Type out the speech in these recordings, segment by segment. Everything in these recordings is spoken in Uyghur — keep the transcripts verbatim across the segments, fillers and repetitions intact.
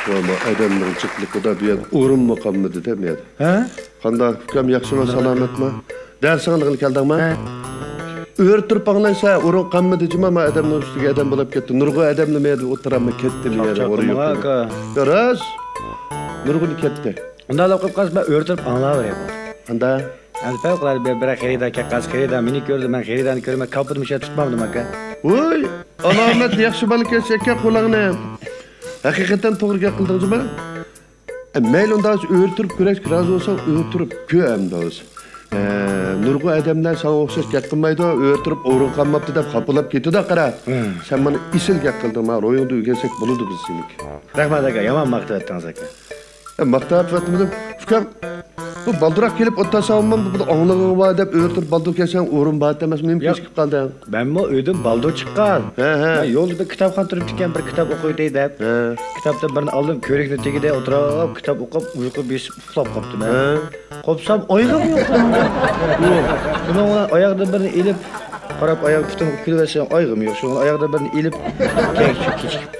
ۋاي، ئادەمنىڭ جىقلىقىدا بۇ يەردە ئورۇنمۇ قالمىدى-دە، بۇ يەردە. ھە؟ قانداق، ئۇكام، ياخشىمۇ، سالامەتمۇ؟ دەرس ئاڭلىغىلى كەلدىڭمۇ؟ ھە. ئۆرە تۇرۇپ ئاڭلايسەن، ئورۇن قالمىدى، جۇما، ما ئادەمنىڭ ئۈستىگە ئادەم بولۇپ كەتتى. نۇرغۇن ئادەملەر مەيدە ئولتۇراممۇ كەتتى، مەيدە چاقچاق ئورۇن قىلماڭ، يوق. ئاكا. يا، راست. نۇرغۇن كەتتى. ئۇنداق بولۇپ قالسا، مەن ئۆرە تۇرۇپ ئاڭلاۋېرەي. قانداق؟ ئەمدى پەۋقۇلئاددە بىر، بىر خېرىدار كەپ قالسا، خېرىدار مېنى كۆردى، مەن خېرىدارنى كۆرمەي، كاپىدا مۇشۇ يەردە تۇتمامدىم، ئاكا. ۋوي، ئالامەت ياخشى بالا ئىكەنسەن، ئۇكام، قۇلاقنى. ھەقىقەتەن توغرا گەپ قىلدىڭ، جۇما. ئە، مەيلى، ئۇنداق بولسا ئۆرە تۇرۇپ كۆرەك رازى بولساڭ، ئۆرە تۇرۇپ كۆر ئەمدى بولسا. ئە، نۇرغۇن ئادەملەر ساڭا ئوخشاش گەپ قىلمايدۇ، ئۆرە تۇرۇپ ئورۇن قالماپتۇ دەپ خاپىلاپ كېتىدۇ، قارا. ھە. سەن مانا ئېسىل گەپ قىلدىڭ، مانا روھىڭدا ئۆگەنسەك بولىدۇ بىز سېنىڭكى. رەھمەت، ئاكا، يامان ماختىۋەتتىڭىز، ئاكا. ئە، ماختاۋاتمىدىم. ئۇكام، بۇ بالدۇراق كېلىپ ئولتۇرساڭمۇ، بۇ، بۇ ئاڭلىغىنىڭ بار دەپ ئۆرە تۇرۇپ بالدۇر كەلسەڭ ئورۇن بار ئەمەسمۇ؟ نېمە ياق. كېچىكىپ قالدىڭ؟ مەنمۇ ئۆيدىن بالدۇر چىققان. ھە، ھە. مەن يولدا بىر كىتابخانا تۇرۇپتىكەن، بىر كىتاب ئوقۇۋېتەي دەپ. ھە. كىتابتىن بىرنى ئالدىم، كۆۋرۈكنىڭ تېگىدە ئولتۇرۇپ، كىتاب ئوقۇپ، ئۇيقۇ بېسىپ ئۇخلاپ قاپتىمەن. ھە. قوپسام، ئايىغىم يوق. شۇنىڭ بىلەن ئاياغدىن بىرنى ئېلىپ، قاراپ، ئاياغ پۇتۇمغا كۈلۈۋەتسەم، ئايىغىم يوق. شۇنىڭ بىلەن ئاياغدىن بىرنى ئېلىپ، كېيىن شۇ كېچىكىپ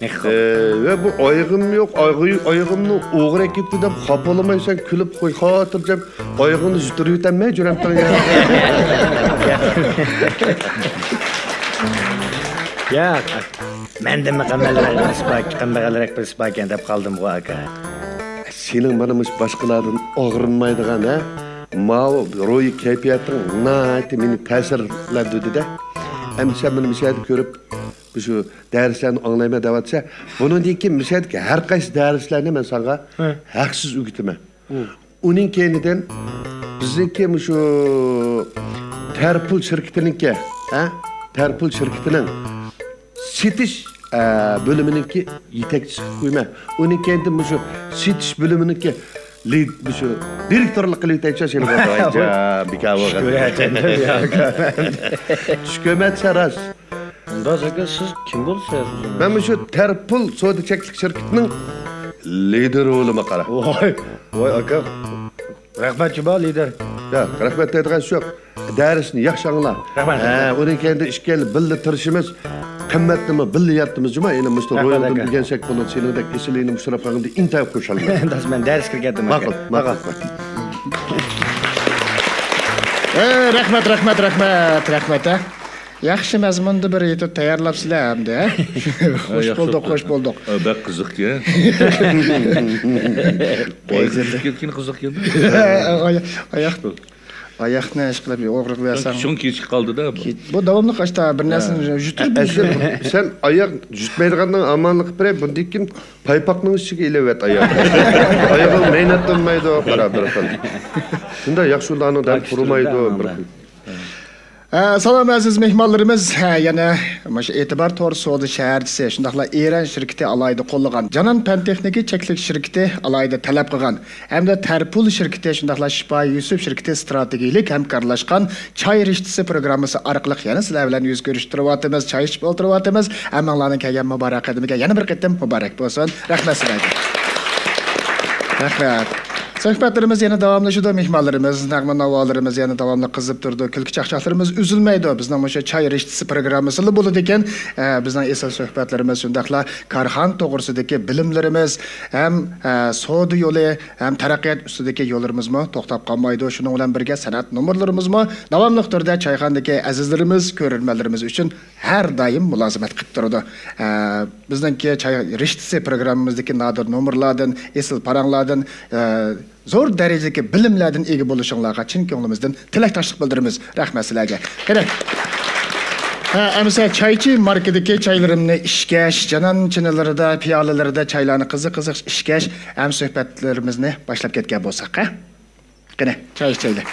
ئە، ۋە بۇ ئايىغىم يوق، ئايىغى-، ئايىغىمنى ئوغرى ئەكەپتۇ دەپ خاپىلىمايسەن، كۈلۈپ قوي، خاتىرجەم ئايىغىڭنى يۈتتۈرۈۋېتەلمەي جۈرەمتىڭ يا. ياق، مەندىنمۇ قىممەتلىرەك بىرسى بار، قىممەتلىرەك بىرسى باركەن دەپ قالدىمغۇ، ئاكا. سېنىڭ مانا مۇشۇ باشقىلاردىن ئاغرىنمايدىغان، ھە؟ ماۋۇ روھىي كەيپىياتىڭ ناھايىتى مېنى تەسىرلەندۈردى-دە. ئەمدى سەن مېنى مۇشۇ يەردە كۆرۈپ، مۇشۇ دەرسلەرنى ئاڭلايمەن دەۋاتسا، بۇنىڭدىن كېيىن مۇشۇ يەردىكى ھەر قايسى دەرسلەرنى مەن ساڭا ھە. ھەقسىز ئۆگىتىمەن. ھە. ئۇنىڭ كەينىدىن بىزنىڭكى مۇشۇ تەرپۇل شىركىتىنىڭكى، ھە؟ تەرپۇل شىركىتىنىڭ سېتىش، ئە، بۆلۈمىنىڭكى يېتەكچىسى قىلىپ قويىمەن. ئۇنىڭ كەينىدىن مۇشۇ سېتىش بۆلۈمىنىڭكى لىد-، مۇشۇ دىرېكتورلۇق قىلىۋېتەيچۇ سېنى. ۋايجان، بىكار بولغان. چۈش كۆرەتتىم يا. چۈش كۆرمەتسە راست. ئۇنداق ئاكا، سىز كىم بولىسىز ئۆزىڭىز؟ مەن مۇشۇ تەرپۇل سودا چەكلىك شىركىتىنىڭ لىدىرى بولىمەن، قارا. ۋاي، ۋاي ئاكا. رەھمەت جۇما لىدىر. يا، رەھمەت دەيدىغان ئىش يوق. دەرسنى ياخشى ئاڭلا. رەھمەت، ھە، رەھمەت. ئۇنىڭ كەينىدە ئىككىيلەن بىللە تىرىشىمىز. قىممەتنىمۇ بىللە يارىتىمىز جۇما. يەنە مۇشۇ رەھمەت روھىڭدىن ئاكا. ئۆگەنسەك بولىدۇ. سېنىڭدەك ئېسىل ئىنىم ئۇچراپ قالغىنىمدىن ئىنتايىن خۇشالمەن. داس، مەن دەرسكە كىرگەندىم. ماقۇل، ماقۇل. ئە، رەھمەت، رەھمەت، رەھمەت، رەھمەت، ھە. ياخشى مەزمۇندا بىر يېتىپ تەييارلاپسىلەر ئەمدى، ھە؟ خوش بولدۇق، خوش بولدۇق. ئە، بەك قىزىقكەن. ئاياق، ئاياق، ئاياقنى ئىشقىلىپ ئوغرىلىۋەرسەڭ. شۇڭا كېچىكىپ قالدى-دە بۇ. بۇ داۋاملىق ئاشتا بىر نەرسىنى ھە. يۇتۇپ ئە، سەن، سەن ئاياق يۇتمايدىغاننىڭ ئامانلىقى بىرەي، بۇندىن كېيىن پايپاقنىڭ ئىچىگە ئېلىۋەت ئاياغنى. ئايىغىڭ مەينەت تىنمايدۇ، قارا بىر خىل. شۇنداق ياخشى ئۇلارنىڭ دەم پۇرىمايدۇ، بىر خىل. ئە، سالام ئەزىز مېھمانلىرىمىز. ھە، يەنە مۇشۇ ئېتىبار تور سودا شەھەرچىسى، شۇنداقلا ئېرەن شىركىتى ئالاھىدە قوللىغان، جانان پەن تېخنىكا چەكلىك شىركىتى ئالاھىدە تەلەپ قىلغان، ھەمدە تەرپۇل شىركىتى، شۇنداقلا شىپا يۈسۈپ شىركىتى ئىستراتېگىيىلىك ھەمكارلاشقان چاي رىشتىسى پروگراممىسى ئارقىلىق يەنە سىلەر بىلەن يۈز كۆرۈشتۈرۈۋاتىمىز، چاي ئىچىپ ئولتۇرۇۋاتىمىز. ھەممىڭلارنىڭ كەلگەن مۇبارەك قەدىمىگە يەنە بىر قېتىم مۇبارەك بولسۇن. رەھمەت سىلەرگە. رەھمەت. سۆھبەتلىرىمىز يەنە داۋاملىشىدۇ. مېھمانلىرىمىز، نەغمە ناۋالىرىمىز يەنە داۋاملىق قىزىپ تۇرىدۇ. كۈلكە چاقچاقلىرىمىز ئۈزۈلمەيدۇ. بىزنىڭ مۇشۇ چاي رىشتىسى پروگراممىسىلا بولىدىكەن. ئە، بىزنىڭ ئېسىل سۆھبەتلىرىمىز، شۇنداقلا كارخانا توغرىسىدىكى بىلىملىرىمىز ھەم، ئە، سودا يولى ھەم تەرەققىيات ئۈستىدىكى يوللىرىمىزمۇ توختاپ قالمايدۇ. شۇنىڭ بىلەن بىرگە سەنئەت نومۇرلىرىمىزمۇ داۋاملىق تۈردە چايخانىدىكى ئەزىزلىرىمىز، كۆرۈرمەنلىرىمىز ئۈچۈن ھەر دائىم مۇلازىمەت قىلىپ تۇرىدۇ. ئە، بىزنىڭكى چاي رىشتىسى پروگراممىمىزدىكى نادىر نومۇرلاردىن، ئېسىل پاراڭلاردىن، ئە، زور دەرىجىدىكى بىلىملەردىن ئىگە بولۇشۇڭلارغا چىن كۆڭلىمىزدىن تىلەكداشلىق بىلدۈرىمىز. رەھمەت سىلەرگە. قېنى. ھە، ئەمىسە چايچى ماركىدىكى چايلىرىمنى ئىچكەچ، جانان چىنىلىرىدا، پىيالىلىرىدا چايلارنى قىزىق-قىزىق ئىچكەچ، ھەم سۆھبەتلىرىمىزنى باشلاپ كەتكەن بولساق، ھە؟ قېنى، چاي ئىچەيلى.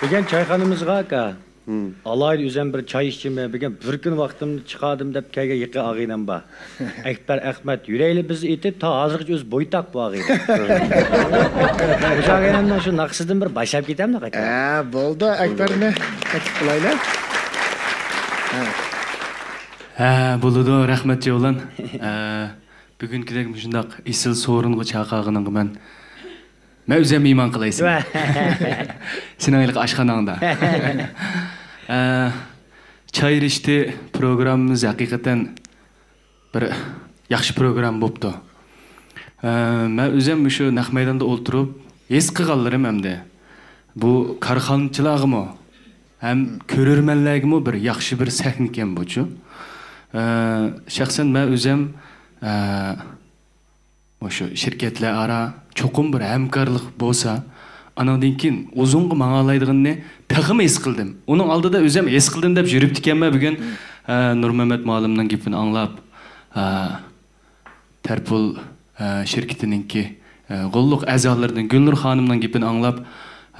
بۈگۈن چايخانىمىزغا، ئاكا، ئالاھىدە ئۆزۈم بىر چاي ئىچىمەن. بۈگۈن بىر كۈن ۋاقتىمنى چىقاردىم دەپ كەلگەن يېقىن ئاغىنەم بار. ئەكبەر ئەخمەت، يۈرەيلى بىز ئېيتىپ، تا ھازىرغىچە ئۆزى بويتاق بۇ ئاغىنە. مۇشۇ ئاغىنەمنىڭ شۇ ناخشىسىدىن بىر باشلاپ كېتەمدۇق، ئاكا؟ ھە، بولدى، ئەكبەرنى تەكلىپ قىلايلى. ھە. ھە، بولىدۇ، رەھمەت جەۋلان. ھە، بۈگۈنكىدەك مۇشۇنداق ئېسىل سورۇنغا چاقىرغىنىڭغا مەن، مەن ئۆزۈم مېھمان قىلاي سېنى. سېنىڭ ھېلىقى ئاشخاناڭدا. ئە، چاي رىشتى پروگراممىمىز ھەقىقەتەن بىر ياخشى پروگرامما بوپتۇ. ئە، مەن ئۆزۈم مۇشۇ نەق مەيداندا ئولتۇرۇپ ھېس قىلغانلىرىم ئەمدى بۇ كارخانىچىلارغىمۇ ھەم كۆرۈرمەنلەرگىمۇ بىر ياخشى بىر سەھنىكەن بۇچۇ. ئە، شەخسەن مەن ئۆزۈم، ئە، مۇشۇ شىركەتلەر ئارا چوقۇم بىر ھەمكارلىق بولسا، ئانىڭدىن كېيىن ئۇزۇنغا ماڭالايدىغىنىنى تېخىمۇ ھېس قىلدىم. ئۇنىڭ ئالدىدا ئۆزۈم ھېس قىلدىم دەپ يۈرۈپتىكەنمەن بۈگۈن. ئە، نۇرمەمەت مۇئەللىمنىڭ گېپىنى ئاڭلاپ، ئە، تەرپۇل، ئە، شىركىتىنىڭكى، ئە، غوللۇق ئەزالىرىدىن گۈلنۇر خانىمنىڭ گېپىنى ئاڭلاپ،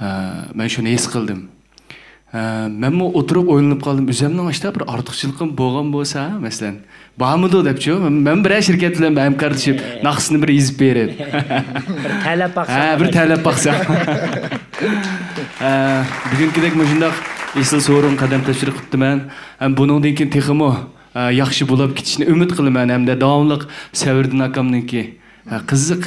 ئە، مەن شۇنى ھېس قىلدىم. ئە، مەنمۇ ئولتۇرۇپ ئويلىنىپ قالدىم، ئۆزۈمنىڭ ئاشتا بىر ئارتۇقچىلىقىم بولغان بولسا، مەسىلەن، بارمىدۇ دەپچۇ، مەن، مەن بىرەر شىركەت بىلەن ھەمكارلىشىپ، ناخشىسىنى بىر يېزىپ بېرىپ. بىر تەلەپ باقسا. ھە، بىر تەلەپ باقسا. ئە، بۈگۈنكىدەك مۇشۇنداق ئېسىل سورۇنغا قەدەم تەشرىپ قىپتىمەن. ھەم بۇنىڭدىن كېيىن تېخىمۇ، ئە، ياخشى بولۇپ كېتىشىنى ئۈمىد قىلىمەن. ھەمدە داۋاملىق سەۋرىدىن ئاكامنىڭكى، ئە، قىزىق،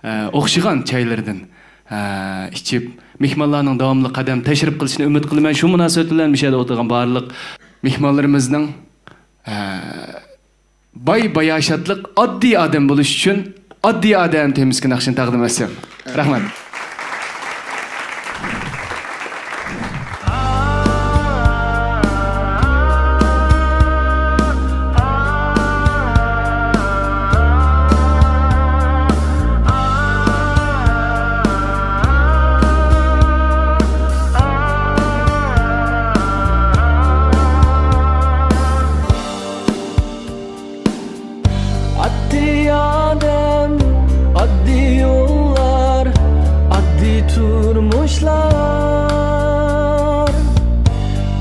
ئە، ئوخشىغان چايلىرىدىن، ئە، ئىچىپ، مېھمانلارنىڭ داۋاملىق قەدەم تەشرىپ قىلىشىنى ئۈمىد قىلىمەن. شۇ مۇناسىۋەت بىلەن مۇشۇ يەردە ئولتۇرغان بارلىق مېھمانلىرىمىزنىڭ، ئە، باي باياشاتلىق، ئاددىي ئادەم بولۇش ئۈچۈن ئاددىي ئادەم تېمىسىدىكى ناخشىنى تەقدىم ئەتسەم. رەھمەت. ئاددىي ئادەم، ئاددىي يوللار، ئاددىي تۇرمۇشلار.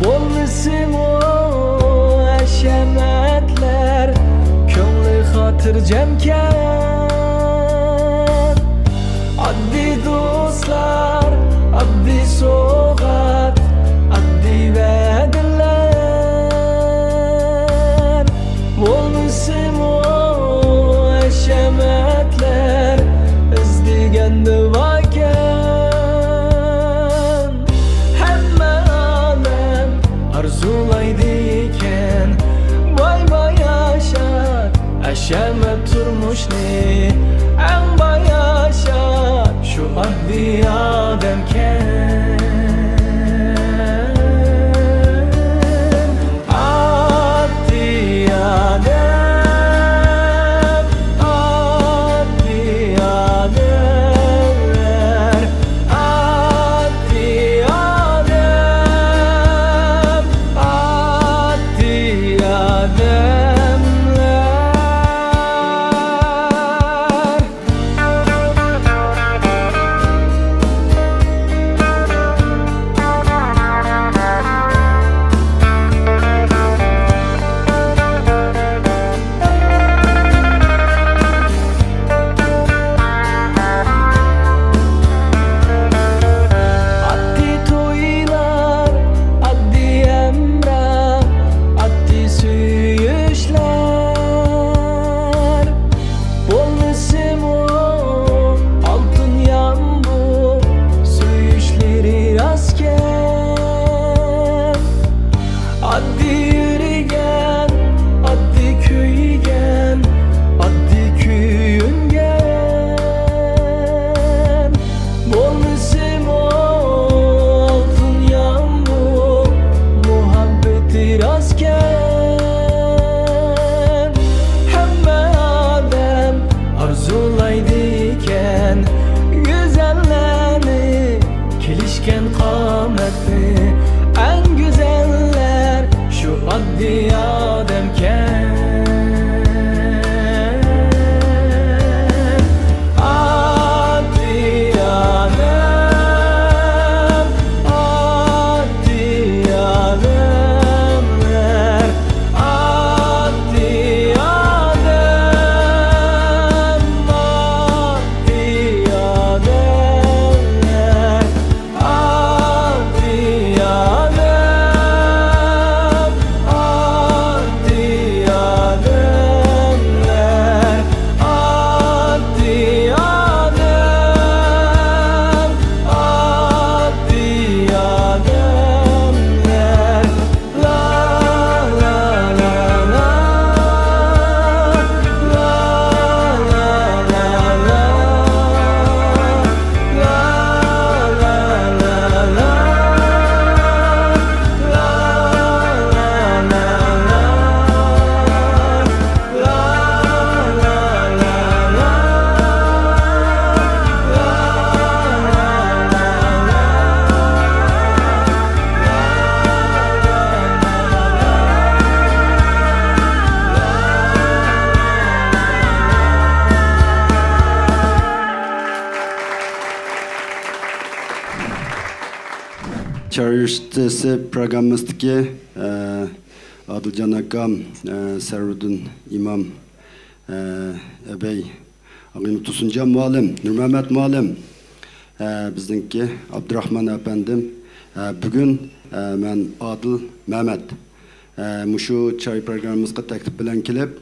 بولمىسىمۇ ھەشەمەتلەر، كۆڭلى خاتىرجەمكەن. ئاددىي دوستلار، ئاددىي سوغات، ئاددىي ۋەدىلەر. بولمىسىمۇ ھەشەمەتلەر، ئىزدىگەندە باركەن. ھەممە ئادەم ئارزۇلايدىكەن، باي باياشات، ھەشەمەت تۇرمۇشنى ئەڭ باياشات شۇ ئاددىي ئادەمكەن. ئاددىي ئادەم، ئاددىي ئادەملەر، ئاددىي ئادەم، ئاددىي ئادەملەر. ئاددىي تويلار، ئاددىي ھەمراھ، ئاددىي سۆيۈشلەر. بولمىسىمۇ ئالتۇن يامغۇر، سۆيۈشلىرى راستكەن. ئاددىي يۈرگەن، ئاددىي كۆيگەن، ئاددىي كۆيۈنگەن. بولمىسىمۇ ئالتۇن يامغۇر، مۇھەببىتى راستكەن. ھەممە ئادەم ئارزۇلايدىكەن گۈزەللەرنى، كېلىشكەن قامەتنى. ئەڭ گۈزەللەر شۇ ئاددىي ئادەمكەن. ئاددىي ئادەم، ئاددىي ئادەملەر، ئاددىي ئادەم، ئاددىي ئادەملەر، ئاددىي ئادەم، چاريېرىشتىسى پروگراممىسىدىكى، ئە، ئادىلجان ئاكام، ئە، سەرۋىدىن ئىمام، ئە، ئەبەي، ئاغىنە تۇرسۇنجان مۇئەللىم، نۇرمەمەت مۇئەللىم، ئە، بىزنىڭكى ئابدۇراخمان ئەپەندىم، ئە، بۈگۈن، ئە، مەن ئادىل مەمەت، ئە، مۇشۇ چاريېرىش پروگراممىسىغا تەكلىپ بىلەن كېلىپ،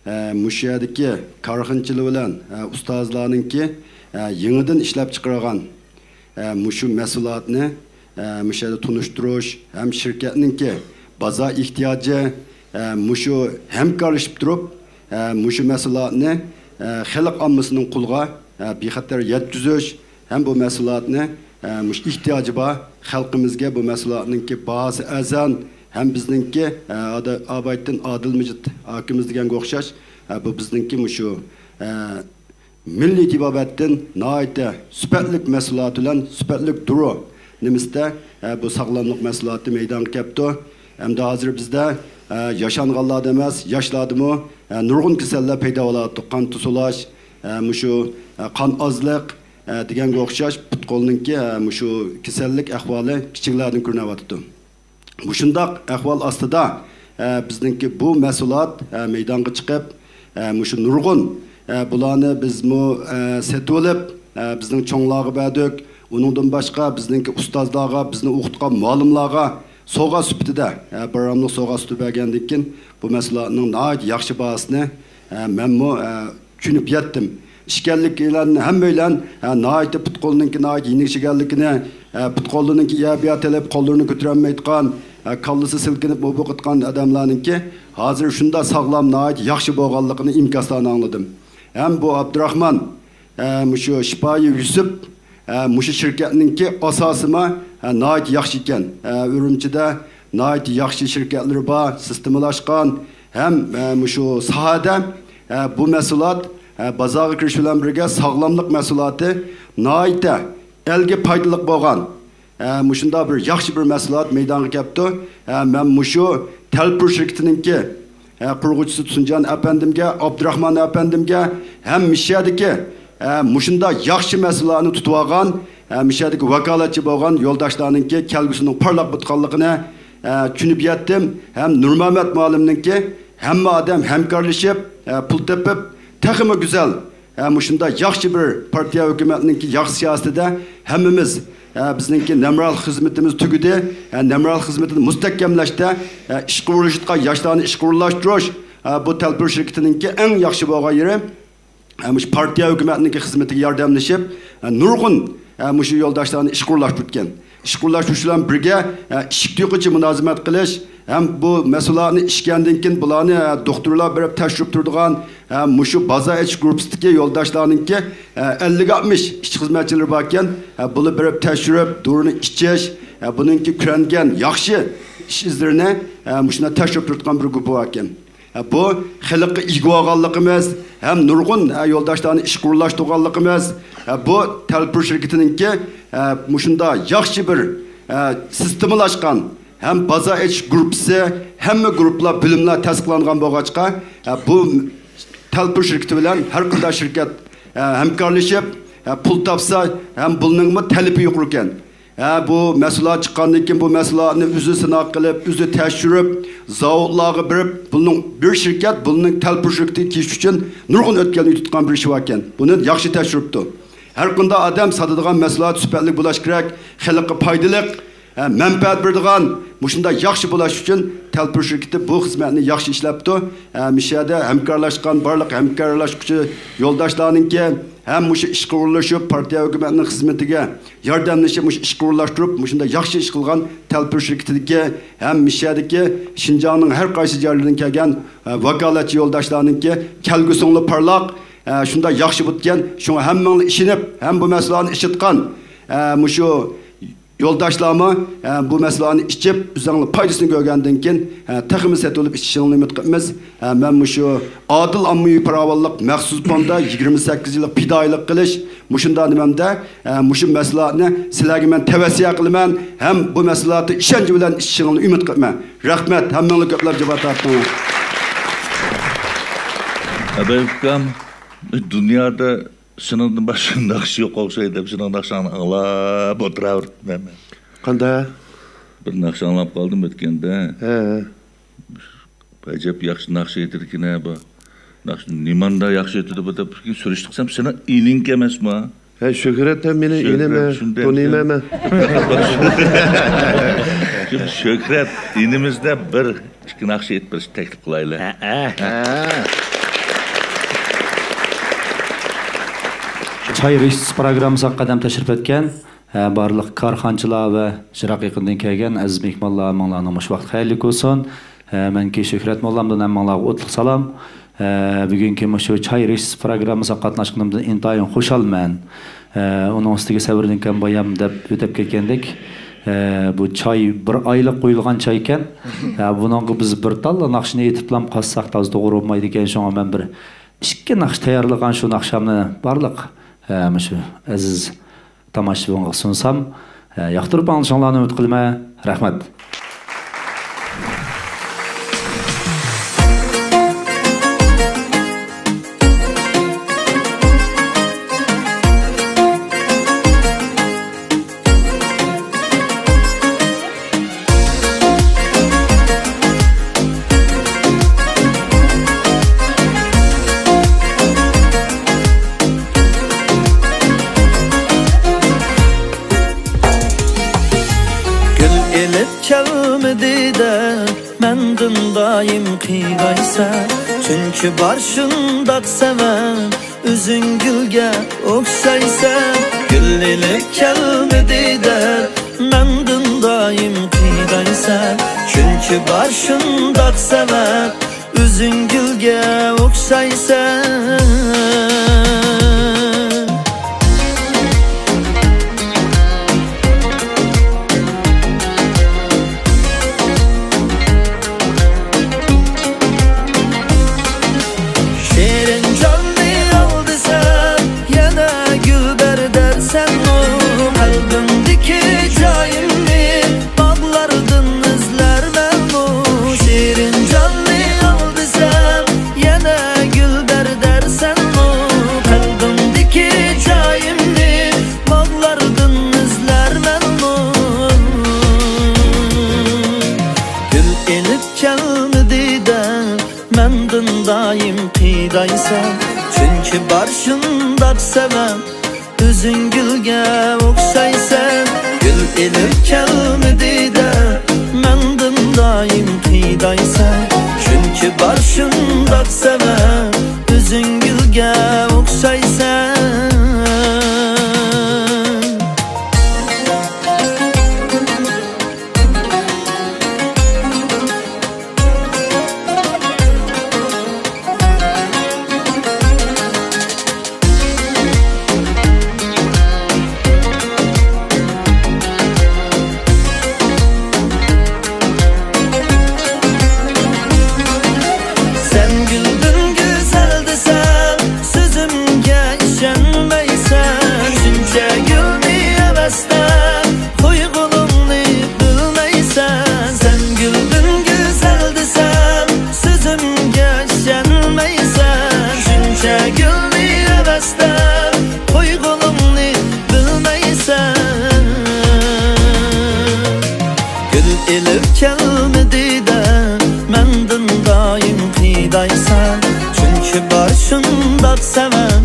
ئە، مۇشۇ يەردىكى كارخانىچىلار بىلەن، ئە، ئۇستازلارنىڭكى، ئە، يېڭىدىن ئىشلەپ چىقىرغان، ئە، مۇشۇ مەھسۇلاتنى، ئە، مۇشۇ يەردە تونۇشتۇرۇش ھەم شىركەتنىڭكى بازار ئېھتىياجى، ئە، مۇشۇ ھەمكارلىشىپ تۇرۇپ، ئە، مۇشۇ مەھسۇلاتنى، ئە، خەلق ئاممىسىنىڭ قولىغا، ئە، بىخەتەر يەتكۈزۈش ھەم بۇ مەھسۇلاتنى، ئە، مۇشۇ ئېھتىياجى بار خەلقىمىزگە بۇ مەھسۇلاتنىڭكى باھاسى ئەرزان ھەم بىزنىڭكى، ئە، ئادا-، ئابايتتىن ئادىل مىجىت ئاكىمىز دېگەنگە ئوخشاش، ئە، بۇ بىزنىڭكى مۇشۇ، ئە، مىللىي تېبابەتتىن ناھايىتى سۈپەتلىك مەھسۇلات بىلەن سۈپەتلىك دورا نېمىسىدە، ئە، بۇ ساغلاملىق مەھسۇلاتى مەيدانغا كەپتۇ. ئەمدى ھازىر بىزدە، ئە، ياشانغانلاردا ئەمەس، ياشلاردىمۇ، ئە، نۇرغۇن كېسەللەر پەيدا بولۇۋاتىدۇ. قان توسۇلاش، ئە، مۇشۇ، ئە، قان ئازلىق، ئە، دېگەنگە ئوخشاش پۇت-قولنىڭكى، ئە، مۇشۇ كېسەللىك ئەھۋالى كىچىكلەردىن كۆرۈنۈۋاتىدۇ. مۇشۇنداق ئەھۋال ئاستىدا، ئە، بىزنىڭكى بۇ مەھسۇلات، ئە، مەيدانغا چىقىپ، ئە، مۇشۇ نۇرغۇن، ئە، بۇلارنى بىزمۇ، ئە، سېتىۋېلىپ، ئە، بىزنىڭ چوڭلارغا بەردۇق. ئۇنىڭدىن باشقا بىزنىڭكى ئۇستازلارغا، بىزنى ئوقۇتقان مۇئەللىملارغا سوۋغا سۈپىتىدە، ئە، باراملىق سوۋغا سۈپىتىدە بەرگەندىن كېيىن، بۇ مەھسۇلاتنىڭ ناھايىتى ياخشى باھاسىنى، ئە، مەنمۇ، ئە، چۈشىنىپ يەتتىم. ئىكەنلىكلەرنى ھەممەيلەن، ئە، ناھايىتى پۇت-قولىنىڭكى ناھايىتى يېنىك ئىكەنلىكىنى، ئە، پۇت-قولىنىڭكى يەر بۇ يەر تېلىپ، قوللىرىنى كۆتۈرەلمەيدىغان، ئە، كاللىسى سىلكىنىپ، ئۇ بۇ قىلىدىغان ئادەملەرنىڭكى ھازىر شۇنداق ساغلام، ناھايىتى ياخشى بولغانلىقىنى ئىنكاستىن ئاڭلىدىم. ھەم بۇ ئابدۇراخمان، ئە، مۇشۇ شىپايى يۈسۈپ، ئە، مۇشۇ شىركەتنىڭكى ئاساسىما، ئە، ناھايىتى ياخشى ئىكەن. ئە، ئۈرۈمچىدە ناھايىتى ياخشى شىركەتلىرى بار، سىستېمىلاشقان ھەم، ئە، مۇشۇ ساھەدە، ئە، بۇ مەھسۇلات، ئە، بازارغا كىرىش بىلەن بىرگە ساغلاملىق مەھسۇلاتى ناھايىتى ئەلگە پايدىلىق بولغان، ئە، مۇشۇنداق بىر ياخشى بىر مەھسۇلات مەيدانغا كەپتۇ. ئە، مەن مۇشۇ تەلپۈر شىركىتىنىڭكى، ئە، قۇرغۇچىسى تۇرسۇنجان ئەپەندىمگە، ئابدۇراخمان ئەپەندىمگە ھەم مۇشۇ يەردىكى، ئە، مۇشۇنداق ياخشى مەھسۇلاتنى تۇتۇۋالغان، ئە، مۇشۇ يەردىكى ۋاكالەتچى بولغان يولداشلارنىڭكى كەلگۈسىنىڭ پارلاق بولىدىغانلىقىنى، ئە، چۈشىنىپ يەتتىم. ھەم نۇرمەمەت مۇئەللىمنىڭكى ھەممە ئادەم ھەمكارلىشىپ، ئە، پۇل تېپىپ، تېخىمۇ گۈزەل، ئە، مۇشۇنداق ياخشى بىر پارتىيە ھۆكۈمەتنىڭكى ياخشى سىياسىتىدە ھەممىمىز، ئە، بىزنىڭكى نەمرال خىزمىتىمىز تۈگىدى. ئە، نەمرال خىزمىتىنى مۇستەھكەملەشتە، ئە، ئىشقا ئورۇنلىشىۋاتقان ياشلارنى ئىشقا ئورۇنلاشتۇرۇش، ئە، بۇ تەلپۈر شىركىتىنىڭكى ئەڭ ياخشى بولغان يېرى، ئە، مۇشۇ پارتىيە ھۆكۈمەتنىڭكى خىزمىتىگە ياردەملىشىپ، ئە، نۇرغۇن، ئە، مۇشۇ يولداشلارنى ئىشقا ئورۇنلاشتۇرۇۋاتقان. ئىشقا ئورۇنلاشتۇرۇش بىلەن بىرگە، ئە، ئىشىك تۇيقىچە مۇلازىمەت قىلىش ھەم بۇ مەھسۇلاتنى ئىچكەندىن كېيىن بۇلارنى، ئە، دوختۇرلار بېرىپ تەكشۈرۈپ تۇرىدىغان، ئە، مۇشۇ بازار ئېچىش گۇرۇپپىسىدىكى يولداشلارنىڭكى، ئە، ئەللىك ئاتمىش ئىشچى خىزمەتچىلىرى باركەن. ئە، بۇلار بېرىپ تەكشۈرۈپ، دورىنى ئىچىش، ئە، بۇنىڭكى كۆرۈنگەن ياخشى ئىش ئىزلىرىنى، ئە، مۇشۇنداق تەكشۈرۈپ تۇرىدىغان بىر گۇرۇپپا باركەن. ئە، بۇ خەلققە ئىگە بولغانلىقىمىز ھەم نۇرغۇن، ئە، يولداشلارنى ئىشقا ئورۇنلاشتۇرغانلىقىمىز، ئە، بۇ تەلپۈر شىركىتىنىڭكى، ئە، مۇشۇنداق ياخشى بىر، ئە، سىستېمىلاشقان ھەم بازار ئېچىش گۇرۇپپىسى، ھەممە گۇرۇپپىلار، بۆلۈملەر تەستىقلانغان بولغاچقا، ئە، بۇ تەلپۈر شىركىتى بىلەن ھەر قانداق شىركەت، ئە، ھەمكارلىشىپ، ئە، پۇل تاپسا ھەم بۇنىڭمۇ تەلىپى يۇقىرىكەن. ھە، بۇ مەھسۇلات چىققاندىن كېيىن بۇ مەھسۇلاتنى ئۆزى سىناق قىلىپ، ئۆزى تەكشۈرۈپ، زاۋۇتلارغا بېرىپ، بۇنىڭ بىر شىركەت، بۇنىڭ تەلپۈر شىركىتىگە تېگىش ئۈچۈن نۇرغۇن ئۆتكەلنى يۆتكەن بىر ئىش باركەن. بۇنى ياخشى تەكشۈرۈپتۇ. ھەر قانداق ئادەم ساتىدىغان مەھسۇلات سۈپەتلىك بولۇش كېرەك، خەلققە پايدىلىق، ھە، مەنپەئەت بېرىدىغان، مۇشۇنداق ياخشى بولۇش ئۈچۈن تەلپۈر شىركىتى بۇ خىزمەتنى ياخشى ئىشلەپتۇ. ھە، مۇشۇ يەردە ھەمكارلاشقان بارلىق ھەمكارلاشقۇچى يولداشلارنىڭكى، ھەم مۇشۇ ئىشقا ئورۇنلىشىپ، پارتىيە ھۆكۈمەتنىڭ خىزمىتىگە ياردەملىشىپ، مۇشۇ ئىشقا ئورۇنلاشتۇرۇپ، مۇشۇنداق ياخشى ئىش قىلغان تەلپۈر شىركىتىدىكى ھەم مۇشۇ يەردىكى شىنجاڭنىڭ ھەر قايسى جايلىرىدىن كەلگەن، ئە، ۋاكالەتچى يولداشلارنىڭكى كەلگۈسىڭلار پارلاق، ئە، شۇنداق ياخشى بوپتىكەن. شۇڭا ھەممىڭلار ئىشىنىپ، ھەم بۇ مەھسۇلاتنى ئىشلەتكەن، ئە، مۇشۇ يولداشلارمۇ، ئە، بۇ مەھسۇلاتنى ئىچىپ، ئۆزۈڭلار پايدىسىنى كۆرگەندىن كېيىن، ئە، تېخىمۇ سېتىۋېلىپ ئىچىشىڭلارنى ئۈمىد قىلىمىز. ئە، مەن مۇشۇ ئادىل ئاممىۋى پاراۋانلىق مەخسۇس فوندى يىگىرمە سەككىز يىللىق پىدائىيلىق قىلىش، مۇشۇنداق نېمەمدە، ئە، مۇشۇ مەھسۇلاتنى سىلەرگە مەن تەۋسىيە قىلىمەن ھەم بۇ مەھسۇلاتنى ئىشەنچ بىلەن ئىچىشىڭلارنى ئۈمىد قىلىمەن. رەھمەت، ھەممىڭلار كۆپلەپ جاۋاب تارتىڭلار. ئەبەي ئۇكام، دۇنيادا سېنىڭدىن باشقا ناخشا يوق ئوخشايدۇ دەپ، سېنىڭ ناخشاڭنى ئاڭلاپ ئولتۇراۋېرىپتىمەن مەن. قانداق؟ بىر ناخشا ئاڭلاپ قالدىم ئۆتكەندە. ھە. ئەجەب ياخشى ناخشا ئېيتىدىكەن ھە بۇ. ناخشا نېمانداق ياخشى ئېيتىدۇ بۇ دەپ سۈرۈشتە قىلسام، سېنىڭ ئىنىڭكەن ئەمەسمۇ؟ ھە، شۆھرەت ھەم مېنىڭ ئىنىم ھە، تونۇيمەن مەن. شۆھرەت ئىنىمىزدە بىر ئىككى ناخشا ئېيتىپ بېرىشنى تەكلىپ قىلايلى. ھە، ھە. ھە. چاي رىشتىسى پروگراممىسىغا قەدەم تەشرىپ ئەتكەن، ھە، بارلىق كارخانىچىلار ۋە يىراق يېقىندىن كەلگەن ئەزىز مېھمانلار، ھەممىڭلارنىڭ مۇشۇ ۋاقىت خەيرلىك بولسۇن. ھە، مەنكى شۆھرەت موللامدىن ھەممىڭلارغا ئوتلۇق سالام. ھە، بۈگۈنكى مۇشۇ چاي رىشتىسى پروگراممىسىغا قاتناشقىنىمدىن ئىنتايىن خۇشالمەن. ھە، ئۇنىڭ ئۈستىگە سەۋرىدىن كەم بايام دەپ ئۆتۈپ كەتكەندەك، ھە، بۇ چاي بىر ئايلىق قۇيۇلغان چايكەن. ھە، بۇنىڭغا بىز بىر تاللا ناخشىنى ئېيتىپلام قالساق تازا توغرا بولمايدىكەن. شۇڭا مەن بىر ئىككى ناخشا تەييارلىغان، شۇ ناخشامنى بارلىق، ھە، مۇشۇ ئەزىز تاماشىبىنغا سۇنسام، ھە، ياقتۇرۇپ ئاڭلىشىڭلارنى ئۈمىد قىلىمەن. رەھمەت. گۈل ئېلىپ كەلمىدى دەپ مەندىن دائىم قىينايسەن، چۈنكى بار شۇنداق سەۋەب، ئۆزۈڭ گۈلگە ئوخشايسەن. گۈل ئېلىپ كەلمىدى دەپ مەندىن دائىم قىينايسەن، چۈنكى بار شۇنداق سەۋەب، ئۆزۈڭ گۈلگە ئوخشايسەن. شېرىن جاننى ئال دېسەم، يەنە گۈل بەر دەرسەنمۇ؟ قەلبىمدىكى جايىمنى باغلاردىن ئىزلەرمەنمۇ؟ شېرىن جاننى ئال دېسەم، يەنە گۈل بەر دەرسەنمۇ؟ قەلبىمدىكى جايىمنى باغلاردىن ئىزلەرمەنمۇ؟ گۈل ئېلىپ كەلمىدى دەپ مەندىن دائىم قىينايسەن، چۈنكى بار شۇنداق سەۋەب، ئۆزۈڭ گۈلگە ئوخشايسەن. گۈل ئېلىپ كەلمىدى دەپ مەندىن دائىم قىينايسەن، چۈنكى بار شۇنداق سەۋەب، ئۆزۈڭ گۈلگە ئوخشايسەن. سەن گۈلدىن گۈزەل دېسەم، سۆزۈمگە ئىشەنمەيسەن. شۇنچە گۈلنى ھەۋەسلەپ قويغىنىڭنى بىلمەيسەن. سەن گۈلدىن گۈزەل دېسەم، سۆزۈمگە ئىشەنمەيسەن. شۇنچە گۈلنى ھەۋەسلەپ قويغىنىڭنى بىلمەيسەن. گۈل ئېلىپ كەلمىدى دەپ مەندىن دائىم قىينايسەن، چۈنكى بار شۇنداق سەۋەب،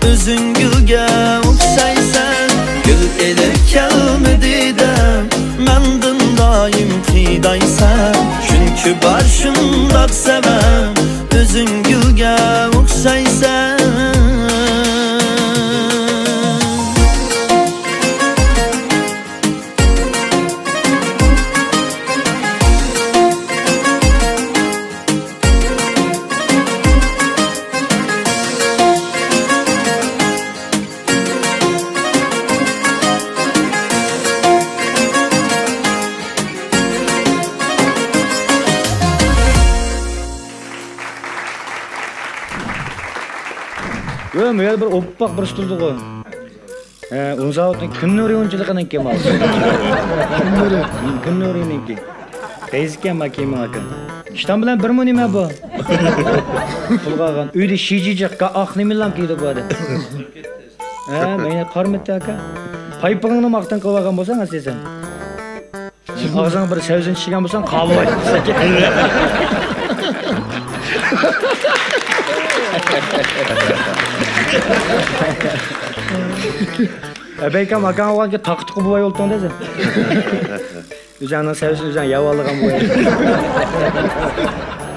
ئۆزۈڭ گۈلگە ئوخشايسەن. گۈل ئېلىپ كەلمىدى دەپ مەندىن دائىم قىينايسەن، چۈنكى بار شۇنداق سەۋەب، ئۆزۈڭ گۈلگە ئوخشايسەن. ۋە مۇ يەردە بىر ئوپپاق بىرسى تۇرىدىغۇ. ھە، ئۇنزاۋۇتنىڭ كۈن نۇرى ئۇنچىلىقىنىڭكى مال. كۈن نۇرى. كۈن نۇرىنىڭكى. پەيزىكەن ما كىيىمىڭ ئاكا. ئىشتان بىلەن بىرمۇ نېمە بۇ؟ پۇلغا ئالغان. ئۆيدە شىجىجىق، ئاق نېمىلام كىيدى بۇ ئادەم. ھە، مەينە قارىمىتى ئاكا. پايپىقىڭنى ماختىن قىلىۋالغان بولساڭ ئەسلى سەن. ئاغزىڭغا بىر سەۋزىنى چىشلىگەن بولساڭ، قاۋاي. ئەبەيكام ئاكاڭ بولغانكەن، تاقىتقا بوۋاي بولۇپتۇڭ دەيسەن. ئۆزۈڭنىڭ سەۋزىنى ئۆزۈڭ يەۋالىدىغان بوۋاي.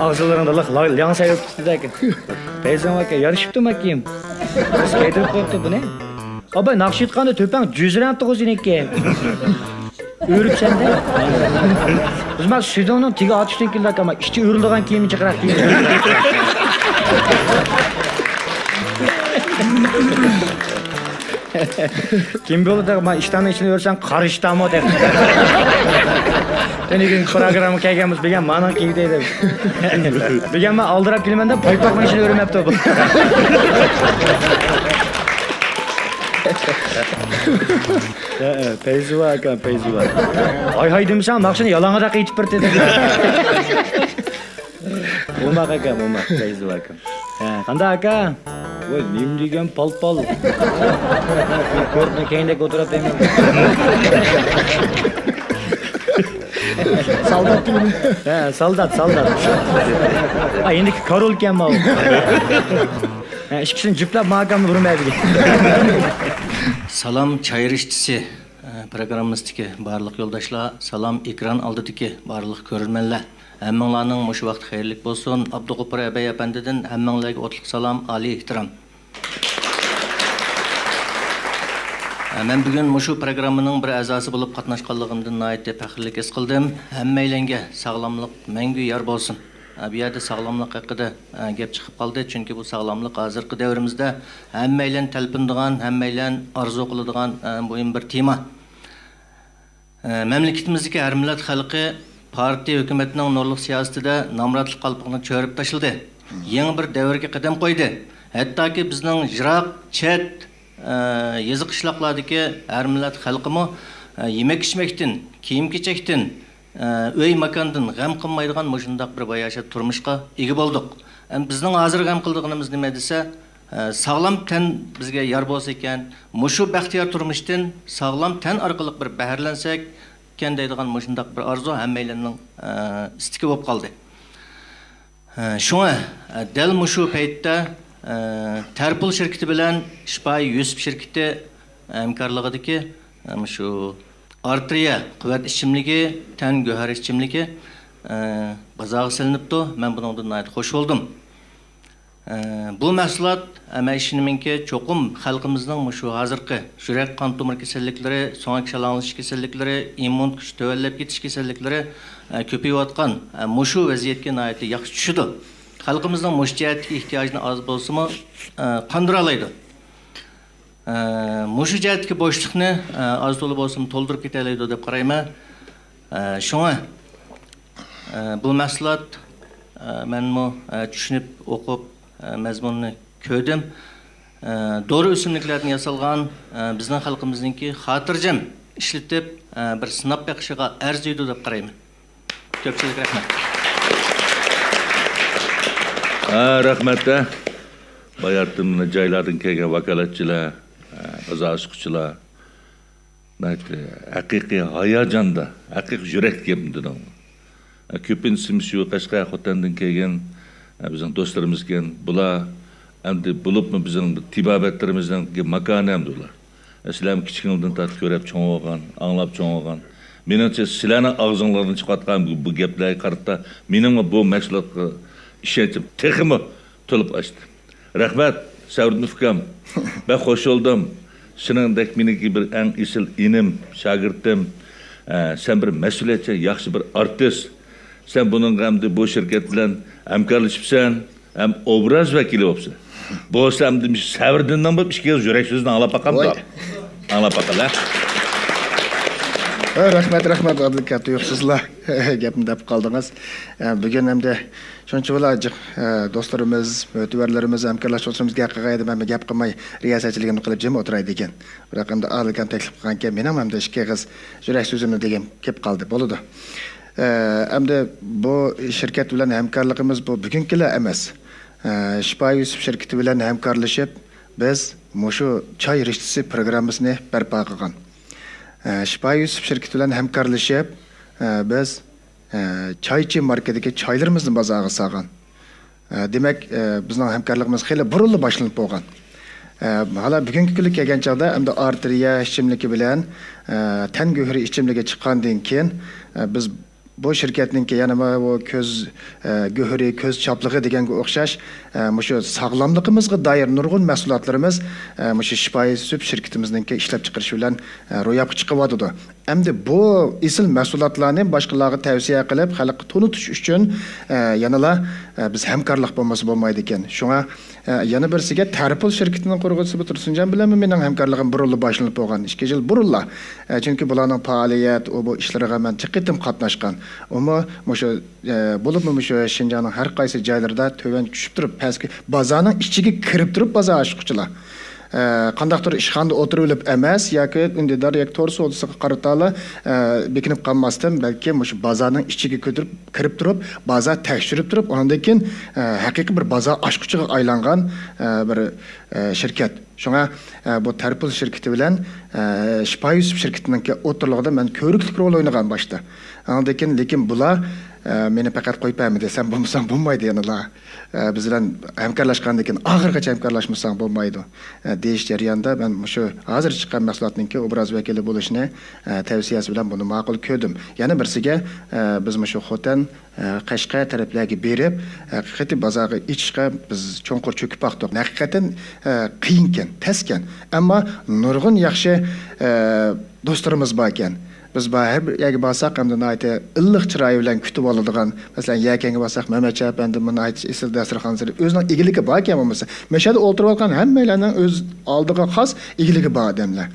ئاغزىلىرىڭدا لىق لا-، لياڭ سەۋزى چىقتى دەكەن. پەيزىڭ ئاكا، يارىشىپتۇ ماكىيىم. بىز كەيدۈرۈپ قويۇپتۇ بۇنى. ئاباي، ناخشا ئېيتقاندا تۆپەڭ جۈزرەڭ تۇغۇز ئىنىكى. ئۆرۈپسەندە. بىز ما سۈدۈڭنىڭ تېگى ئاتۇشتىن كېلىندى ئاكا، ما ئىچى ئۆرۈلىدىغان كىيىمنى چىقىراق كىيىپ. كىم بولدى دەپ، ما ئىشتاننىڭ ئىچىنى ئۆرسەڭ، قارا ئىشتانمۇ دەپ. تۈنۈگۈن پروگرامما كەلگەنمىز، بۈگۈن مانىڭ كىيدى دەپ. بۈگۈن ما ئالدىراپ كېلىمەن دەپ، پايپاقنىڭ ئىچىنى ئۆرمەپتۇ بۇ. ھە، ھە، پەيزى بار ئاكام، پەيزى بار. ھاي ھاي دېمىسەڭ، ناخشىنى يالاڭاچراق ئېيتىپ بېرىتتى. موماق ئاكام، موماق، پەيزى بار ئاكام. ھە، قانداق ئاكا؟ ۋاي، نېمە دېگەن پال-پال. كۆرۈپمۇ كەينىدەك ئولتۇرۇپ دەيمەن. سالدات دېگىنى. ھە، سالدات، سالدات. ئا، ئېنىكى كارول ئىكەن ماۋۇ. ھە، ئىككىسىنى جۈپلەپ ماكامنى بۇرۇم ئەبىگە. سالام چاي رىشتىسى، ئە، پروگراممىسىدىكى بارلىق يولداشلار، سالام ئېكران ئالدىدىكى بارلىق كۆرۈرمەنلەر. ھەممىڭلارنىڭ مۇشۇ ۋاقتى خەيرلىك بولسۇن. ئابدۇغوپۇر ئەبەي ئەپەندىدىن ھەممىڭلارگە ئوتلۇق سالام، ئالىي ئېھتىرام. ئە، مەن بۈگۈن مۇشۇ پروگراممىنىڭ بىر ئەزاسى بولۇپ قاتناشقانلىقىمدىن ناھايىتى پەخىرلىك ھېس قىلدىم. ھەممەيلەنگە ساغلاملىق مەڭگۈ يار بولسۇن. ئە، بۇ يەردە ساغلاملىق ھەققىدە، ئە، گەپ چىقىپ قالدى، چۈنكى بۇ ساغلاملىق ھازىرقى دەۋرىمىزدە ھەممەيلەن تەلپۈنىدىغان، ھەممەيلەن ئارزۇ قىلىدىغان، ئە، مۇھىم بىر تېما. ئە، مەملىكىتىمىزدىكى ھەر مىللەت خەلقى پارتىيە ھۆكۈمەتنىڭ نۇرلۇق سىياسىتىدە نامراتلىق قالپىقىنى چۆرۈپ تاشلىدى. يېڭى بىر دەۋرگە قەدەم قويدى. ھەتتاكى بىزنىڭ يىراق، چەت، ئە، يېزا قىشلاقلاردىكى ھەر مىللەت خەلقىمۇ، ئە، يېمەك-ئىچمەكتىن، كىيىم-كېچەكتىن، ئە، ئۆي-ماكاندىن غەم قىلمايدىغان مۇشۇنداق بىر باياشات تۇرمۇشقا ئىگە بولدۇق. ئەمدى بىزنىڭ ھازىر غەم قىلىدىغىنىمىز نېمە دېسە، ئە، ساغلام تەن بىزگە يار بولسا ئىكەن، مۇشۇ بەختىيار تۇرمۇشتىن ساغلام تەن ئارقىلىق بىر بەھرىلەنسەك ئىكەن دەيدىغان مۇشۇنداق بىر ئارزۇ ھەممەيلەننىڭ، ئە، ئىستىكى بولۇپ قالدى. ئە، شۇڭا، ئە، دەل مۇشۇ پەيتتە، ئە، تەرپۇل شىركىتى بىلەن شىپايى يۈسۈپ شىركىتى ھەمكارلىقىدىكى، ئە، مۇشۇ ئارتېرىيە قۇۋۋەت ئىچىملىكى، تەن گۆھەر ئىچىملىكى، ئە، بازارغا سېلىنىپتۇ. مەن بۇنىڭدىن ناھايىتى خوش بولدۇم. ئە، بۇ مەھسۇلات، ئە، مەن ئىشىنىمەنكى، چوقۇم خەلقىمىزنىڭ مۇشۇ ھازىرقى يۈرەك قان تومۇر كېسەللىكلىرى، سۆڭەك شالاڭلىشىش كېسەللىكلىرى، ئىممۇن كۈچى تۆۋەنلەپ كېتىش كېسەللىكلىرى، ئە، كۆپىيىۋاتقان، ئە، مۇشۇ ۋەزىيەتكە ناھايىتى ياخشى چۈشىدۇ. خەلقىمىزنىڭ مۇشۇ جەھەتتىكى ئېھتىياجىنى ئاز بولسىمۇ، ئە، قاندۇرالايدۇ. ئە، مۇشۇ جەھەتتىكى بوشلۇقنى، ئە، ئاز تولا بولسىمۇ تولدۇرۇپ كېتەلەيدۇ دەپ قارايمەن. ئە، شۇڭا، ئە، بۇ مەھسۇلات، ئە، مەنمۇ، ئە، چۈشىنىپ، ئوقۇپ، ئە، مەزمۇنىنى كۆردۈم. ئە، دورا ئۆسۈملۈكلەردىن ياسالغان، ئە، بىزنىڭ خەلقىمىزنىڭكى خاتىرجەم ئىشلىتىپ، ئە، بىر سىناپ بېقىشىغا ئەرزىيدۇ دەپ قارايمەن. كۆپچىلىك رەھمەت. ھە، رەھمەت، ھە. باياتىن جايلاردىن كەلگەن ۋاكالەتچىلەر، ھە، ئازا ئاسقۇچىلار ناھايىتى ھەقىقىي ھاياجاندا، ھەقىقىي يۈرەك گېپىنى دېدىڭ. ھە، كۆپىنچىسى مۇشۇ قەشقەر، خوتەندىن كەلگەن، ھە، بىزنىڭ دوستلىرىمىزكەن. بۇلار ئەمدى بولۇپمۇ بىزنىڭ تېبابەتلىرىمىزنىڭ ماكانى ئەمدى ئۇلار. سىلەرمۇ كىچىكىڭىزدىن تارتىپ كۆرۈپ چوڭ بولغان، ئاڭلاپ چوڭ بولغان. مېنىڭچە، سىلەرنىڭ ئاغزىڭلاردىن چىقىۋاتقان بۇ، بۇ گەپلەرگە قارىتا مېنىڭمۇ بۇ مەھسۇلاتقا ئىشەنچىم تېخىمۇ تولۇپ ئاشتى. رەھمەت، سەۋرىدىن ئۇكام. بەك خوش بولدۇم. سېنىڭدەك مېنىڭكى بىر ئەڭ ئېسىل ئىنىم، شاگىرتىم. ئە، سەن بىر مەسئۇلىيەتچان، ياخشى بىر ئارتىس. سەن بۇنىڭغا ئەمدى بۇ شىركەت بىلەن ھەمكارلىشىپسەن. ھەم ئوبراز ۋەكىلى بولۇپسەن. بولسا ئەمدى مۇشۇ سەۋرىدىننىڭ بولۇپ ئىككىڭىز يۈرەك سۆزىنى ئاڭلاپ باقامدۇ؟ ئاڭلاپ باقىلى. ھە، رەھمەت، رەھمەت، ئادىل ئاكا، تۇيۇقسىزلا گەپنى دەپ قالدىڭىز. ھە، بۈگۈن ئەمدى شۇنچە بولا جىق، ھە، دوستلىرىمىز، مۆتىۋەرلىرىمىز، ھەمكارلاشقۇچىلىرىمىز گەپ قىلغايدى، مەن گەپ قىلماي، رىياسەتچىلىكىمنى قىلىپ جىم ئولتۇراي دېگەن. بىراق ئەمدى ئادىل ئاكام تەكلىپ قىلغانكەن، مېنىڭ ئەمدى ئىككى ئېغىز يۈرەك سۆزۈمنى دېگۈم كېلىپ قالدى. بولىدۇ. ئە، ئەمدى بۇ شىركەت بىلەن ھەمكارلىقىمىز بۇ بۈگۈنكىلا ئەمەس. ئە، شىپا يۈسۈپ شىركىتى بىلەن ھەمكارلىشىپ، بىز مۇشۇ چاي رىشتىسى پروگراممىسىنى بەرپا قىلغان. ئە، شىپا يۈسۈپ شىركىتى بىلەن ھەمكارلىشىپ، ئە، بىز، ئە، چايچى ماركىدىكى چايلىرىمىزنى بازارغا سالغان. ئە، دېمەك، ئە، بىزنىڭ ھەمكارلىقىمىز خېلى بۇرۇنلا باشلىنىپ بولغان. ئە، ھالا بۈگۈنكى كۈنلۈك كەلگەن چاغدا ئەمدى ئارتېرىيە ئىچىملىكى بىلەن، ئە، تەن گۆھىرى ئىچىملىكى چىققاندىن كېيىن، ئە، بىز بۇ شىركەتنىڭكى يەنە بۇ كۆز، ئە، گۆھىرى، كۆز چاپلىقى دېگەنگە ئوخشاش، ئە، مۇشۇ ساغلاملىقىمىزغا دائىر نۇرغۇن مەھسۇلاتلىرىمىز، ئە، مۇشۇ شىپايى سۈت شىركىتىمىزنىڭكى ئىشلەپچىقىرىشى بىلەن، ئە، روياپقا چىقىۋاتىدۇ. ئەمدى بۇ ئېسىل مەھسۇلاتلارنى باشقىلارغا تەۋسىيە قىلىپ، خەلققە تونۇتۇش ئۈچۈن، ئە، يەنىلا، ئە، بىز ھەمكارلىق بولمىسا بولمايدىكەن. شۇڭا، ئە، يەنە بىرسىگە تەرپۇل شىركىتىنىڭ قۇرغۇچىسى بۇ تۇرسۇنجان بىلەنمۇ مېنىڭ ھەمكارلىقىم بۇرۇنلا باشلىنىپ بولغان، ئىككى يىل بۇرۇنلا. ئە، چۈنكى بۇلارنىڭ پائالىيەت، ئۇ بۇ ئىشلىرىغا مەن جىق قېتىم قاتناشقان. ئۇمۇ مۇشۇ، ئە، بولۇپمۇ مۇشۇ شىنجاڭنىڭ ھەر قايسى جايلىرىدا تۆۋەن چۈشۈپ تۇرۇپ، پەسكە بازارنىڭ ئىچىگە كىرىپ تۇرۇپ بازار ئاچقۇچىلار. ئە، قانداقتۇر ئىشخانىدا ئولتۇرۇۋېلىپ ئەمەس، ياكى ئۈندىدار ياكى تور سودىسىغا قارىتالا، ئە، بېكىنىپ قالماستىن، بەلكى مۇشۇ بازارنىڭ ئىچىگە كىرىپ، كىرىپ تۇرۇپ، بازار تەكشۈرۈپ تۇرۇپ، ئۇنىڭدىن كېيىن، ئە، ھەقىقىي بىر بازار ئاچقۇچىغا ئايلانغان، ئە، بىر، ئە، شىركەت. شۇڭا، ئە، بۇ تەرپۇل شىركىتى بىلەن، ئە، شىپا يۈسۈپ شىركىتىنىڭكى ئوتتۇرىلىقىدا مەن كۆۋرۈكلۈك رول ئوينىغان باشتا. ئاندىن كېيىن، لېكىن بۇلار، ئە، مېنى پەقەت قويۇپ بەرمىدى، سەن بولمىساڭ بولمايدۇ يەنىلا. ئە، بىز بىلەن ھەمكارلاشقاندىن كېيىن ئاخىرغىچە ھەمكارلاشمىساڭ بولمايدۇ، ئە، دېيىش جەريانىدا مەن مۇشۇ ھازىر چىققان مەھسۇلاتنىڭكى ئوبراز ۋەكىلى بولۇشنى، ئە، تەۋسىيەسى بىلەن بۇنى ماقۇل كۆردۈم. يەنە بىرسىگە، ئە، بىز مۇشۇ خوتەن، ئە، قەشقەر تەرەپلەرگە بېرىپ، ھەقىقىي بازارغا ئېچىشقا بىز چوڭقۇر چۆكۈپ باقتۇق. ھەقىقەتەن، ئە، قىيىنكەن، تەسكەن. ئەمما نۇرغۇن ياخشى، ئە، دوستلىرىمىز باركەن. بىز بار ھەر بىر يەرگە بارساق، ئەمدى ناھايىتى ئىللىق چىرايى بىلەن كۈتۈپ ئالىدىغان، مەسىلەن، يەكەنگە بارساق، مەمەتشە ئەپەندى بۇ ناھايىتى ئېسىل دەستۇرخان سېلىپ، ئۆزىنىڭ ئىگىلىكى باركەن بولمىسا. مەشەدە ئولتۇرۇۋاتقان ھەممەيلەننىڭ ئۆز ئالدىغا خاس ئىگىلىكى بار ئادەملەر.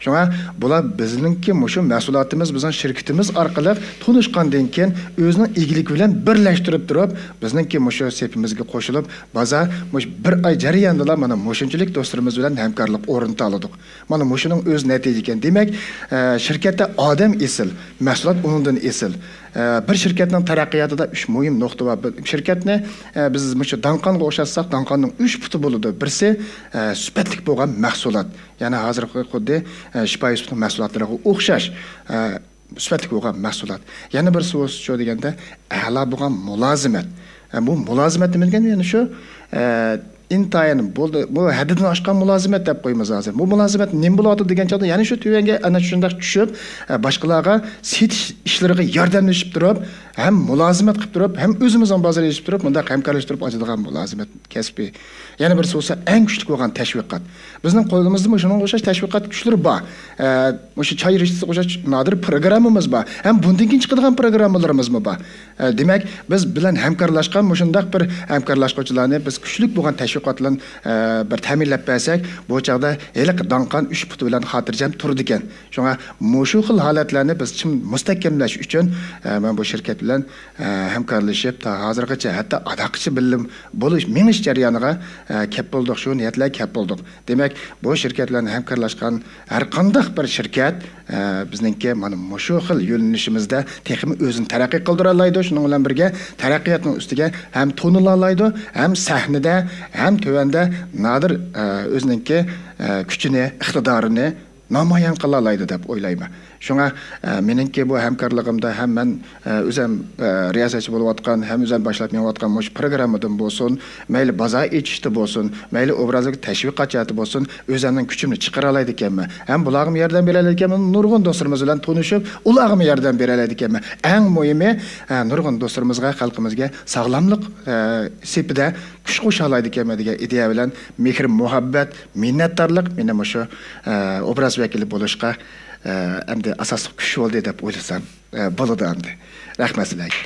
شۇڭا بۇلار بىزنىڭكى مۇشۇ مەھسۇلاتىمىز، بىزنىڭ شىركىتىمىز ئارقىلىق تونۇشقاندىن كېيىن، ئۆزىنىڭ ئىگىلىكى بىلەن بىرلەشتۈرۈپ تۇرۇپ، بىزنىڭكى مۇشۇ سېپىمىزگە قوشۇلۇپ، بازار مۇشۇ بىر ئاي جەريانىدىلا مانا مۇشۇنچىلىك دوستلىرىمىز بىلەن ھەمكارلىق ئورنىتالىدۇق. مانا مۇشۇنىڭ ئۆزى نەتىجە ئىكەن. دېمەك، ئە، شىركەتتە ئادەم ئېسىل، مەھسۇلات ئۇنىڭدىن ئېسىل. ئە، بىر شىركەتنىڭ تەرەققىياتىدا ئۈچ مۇھىم نۇقتا بار. بىر شىركەتنى، ئە، بىز مۇشۇ داڭقانغا ئوخشاتساق، داڭقاننىڭ ئۈچ پۇتى بولىدۇ. بىرسى، ئە، سۈپەتلىك بولغان مەھسۇلات. يەنى ھازىرقى خۇددى، ئە، شىپا يۈسۈپنىڭ مەھسۇلاتلىرىغا ئوخشاش، ئە، سۈپەتلىك بولغان مەھسۇلات. يەنە بىرسى بولسا شۇ دېگەندە، ئەلا بولغان مۇلازىمەت. ئە، بۇ مۇلازىمەت نېمە دېگەن؟ يەنى شۇ، ئە، ئىنتايىن بولدى، بۇ ھەددىدىن ئاشقان مۇلازىمەت دەپ قويىمىز ھازىر. بۇ مۇلازىمەت نېمە بولۇۋاتىدۇ دېگەن چاغدا، يەنە شۇ تۆۋەنگە ئەنە شۇنداق چۈشۈپ، ئە، باشقىلارغا سېتىش ئىشلىرىغا ياردەملىشىپ تۇرۇپ، ھەم مۇلازىمەت قىلىپ تۇرۇپ، ھەم ئۆزىمىزنىڭ بازىرىغا ئېلىشىپ تۇرۇپ، مۇنداق ھەمكارلىشىپ تۇرۇپ ئاچىدىغان مۇلازىمەت كەسپى. يەنە بىرسى بولسا ئەڭ كۈچلۈك بولغان تەشۋىقات. بىزنىڭ قولىمىزدىمۇ شۇنىڭغا ئوخشاش تەشۋىقات كۈچلىرى بار. ئە، مۇشۇ چاي رىشتىسىغا ئوخشاش نادىر پروگراممىمىز بار. ھەم بۇندىن كېيىن چىقىدىغان پروگراممىلىرىمىزمۇ بار. ئە، دېمەك، بىز بىلەن ھەمكارلاشقان مۇشۇنداق بىر ھەمكارلاشقۇچىلارنى بىز كۈچلۈك بولغان تەشۋىقات بىلەن، ئە، بىر تەمىنلەپ بەرسەك، بۇ چاغدا ھېلىقى داڭقان ئۈچ پۇتى بىلەن خاتىرجەم تۇرىدىكەن. شۇڭا مۇشۇ خىل ھالەتلەرنى بىز چىڭ مۇستەھكەملەش ئۈچۈن، ئە، مەن بۇ شىركەت بىلەن، ئە، ھەمكارلىشىپ، تا ھازىرغىچە، ھەتتا ئاداققىچە بىللە بولۇش، مېڭىش جەريانىغا، ئە، كەپ بولدۇق، شۇ نىيەت بىلەن كەپ بولدۇق. دېمەك، بۇ شىركەت بىلەن ھەمكارلاشقان ھەر قانداق بىر شىركەت، ئە، بىزنىڭكى مانا مۇشۇ خىل يۆنىلىشىمىزدە تېخىمۇ ئۆزىنى تەرەققىي قىلدۇرالايدۇ. شۇنىڭ بىلەن بىرگە، تەرەققىياتنىڭ ئۈستىگە ھەم تونۇلالايدۇ، ھەم سەھنىدە، ھەم تۆۋەندە نادىر، ئە، ئۆزىنىڭكى، ئە، كۈچىنى، ئىقتىدارىنى نامايان قىلالايدۇ دەپ ئويلايمەن. شۇڭا، ئە، مېنىڭكى بۇ ھەمكارلىقىمدا ھەم مەن، ئە، ئۆزۈم، ئە، رىياسەتچى بولۇۋاتقان، ھەم ئۆزۈم باشلاپ مېڭىۋاتقان مۇشۇ پروگراممىدىن بولسۇن، مەيلى بازار ئېچىشتا بولسۇن، مەيلى ئوبرازلىق تەشۋىقات جەھەتتە بولسۇن، ئۆزۈمنىڭ كۈچۈمنى چىقىرالايدىكەنمەن. ھەم بۇلارغىمۇ ياردەم بېرەلەيدىكەنمەن، نۇرغۇن دوستلىرىمىز بىلەن تونۇشۇپ، ئۇلارغىمۇ ياردەم بېرەلەيدىكەنمەن. ئەڭ مۇھىمى، ئە، نۇرغۇن دوستلىرىمىزغا، خەلقىمىزگە ساغلاملىق، ئە، سېپىدە كۈچ قوشالايدىكەنمەن دېگەن ئىدىيە بىلەن مېھىر-مۇھەببەت، مىننەتدارلىق مېنى مۇشۇ، ئە، ئوبراز ۋەكىلى بولۇشقا، ئە، ئەمدى ئاساسلىق كۈچ بولدى دەپ ئويلىسام، ئە، بولىدۇ ئەمدى. رەھمەت سىلەرگە.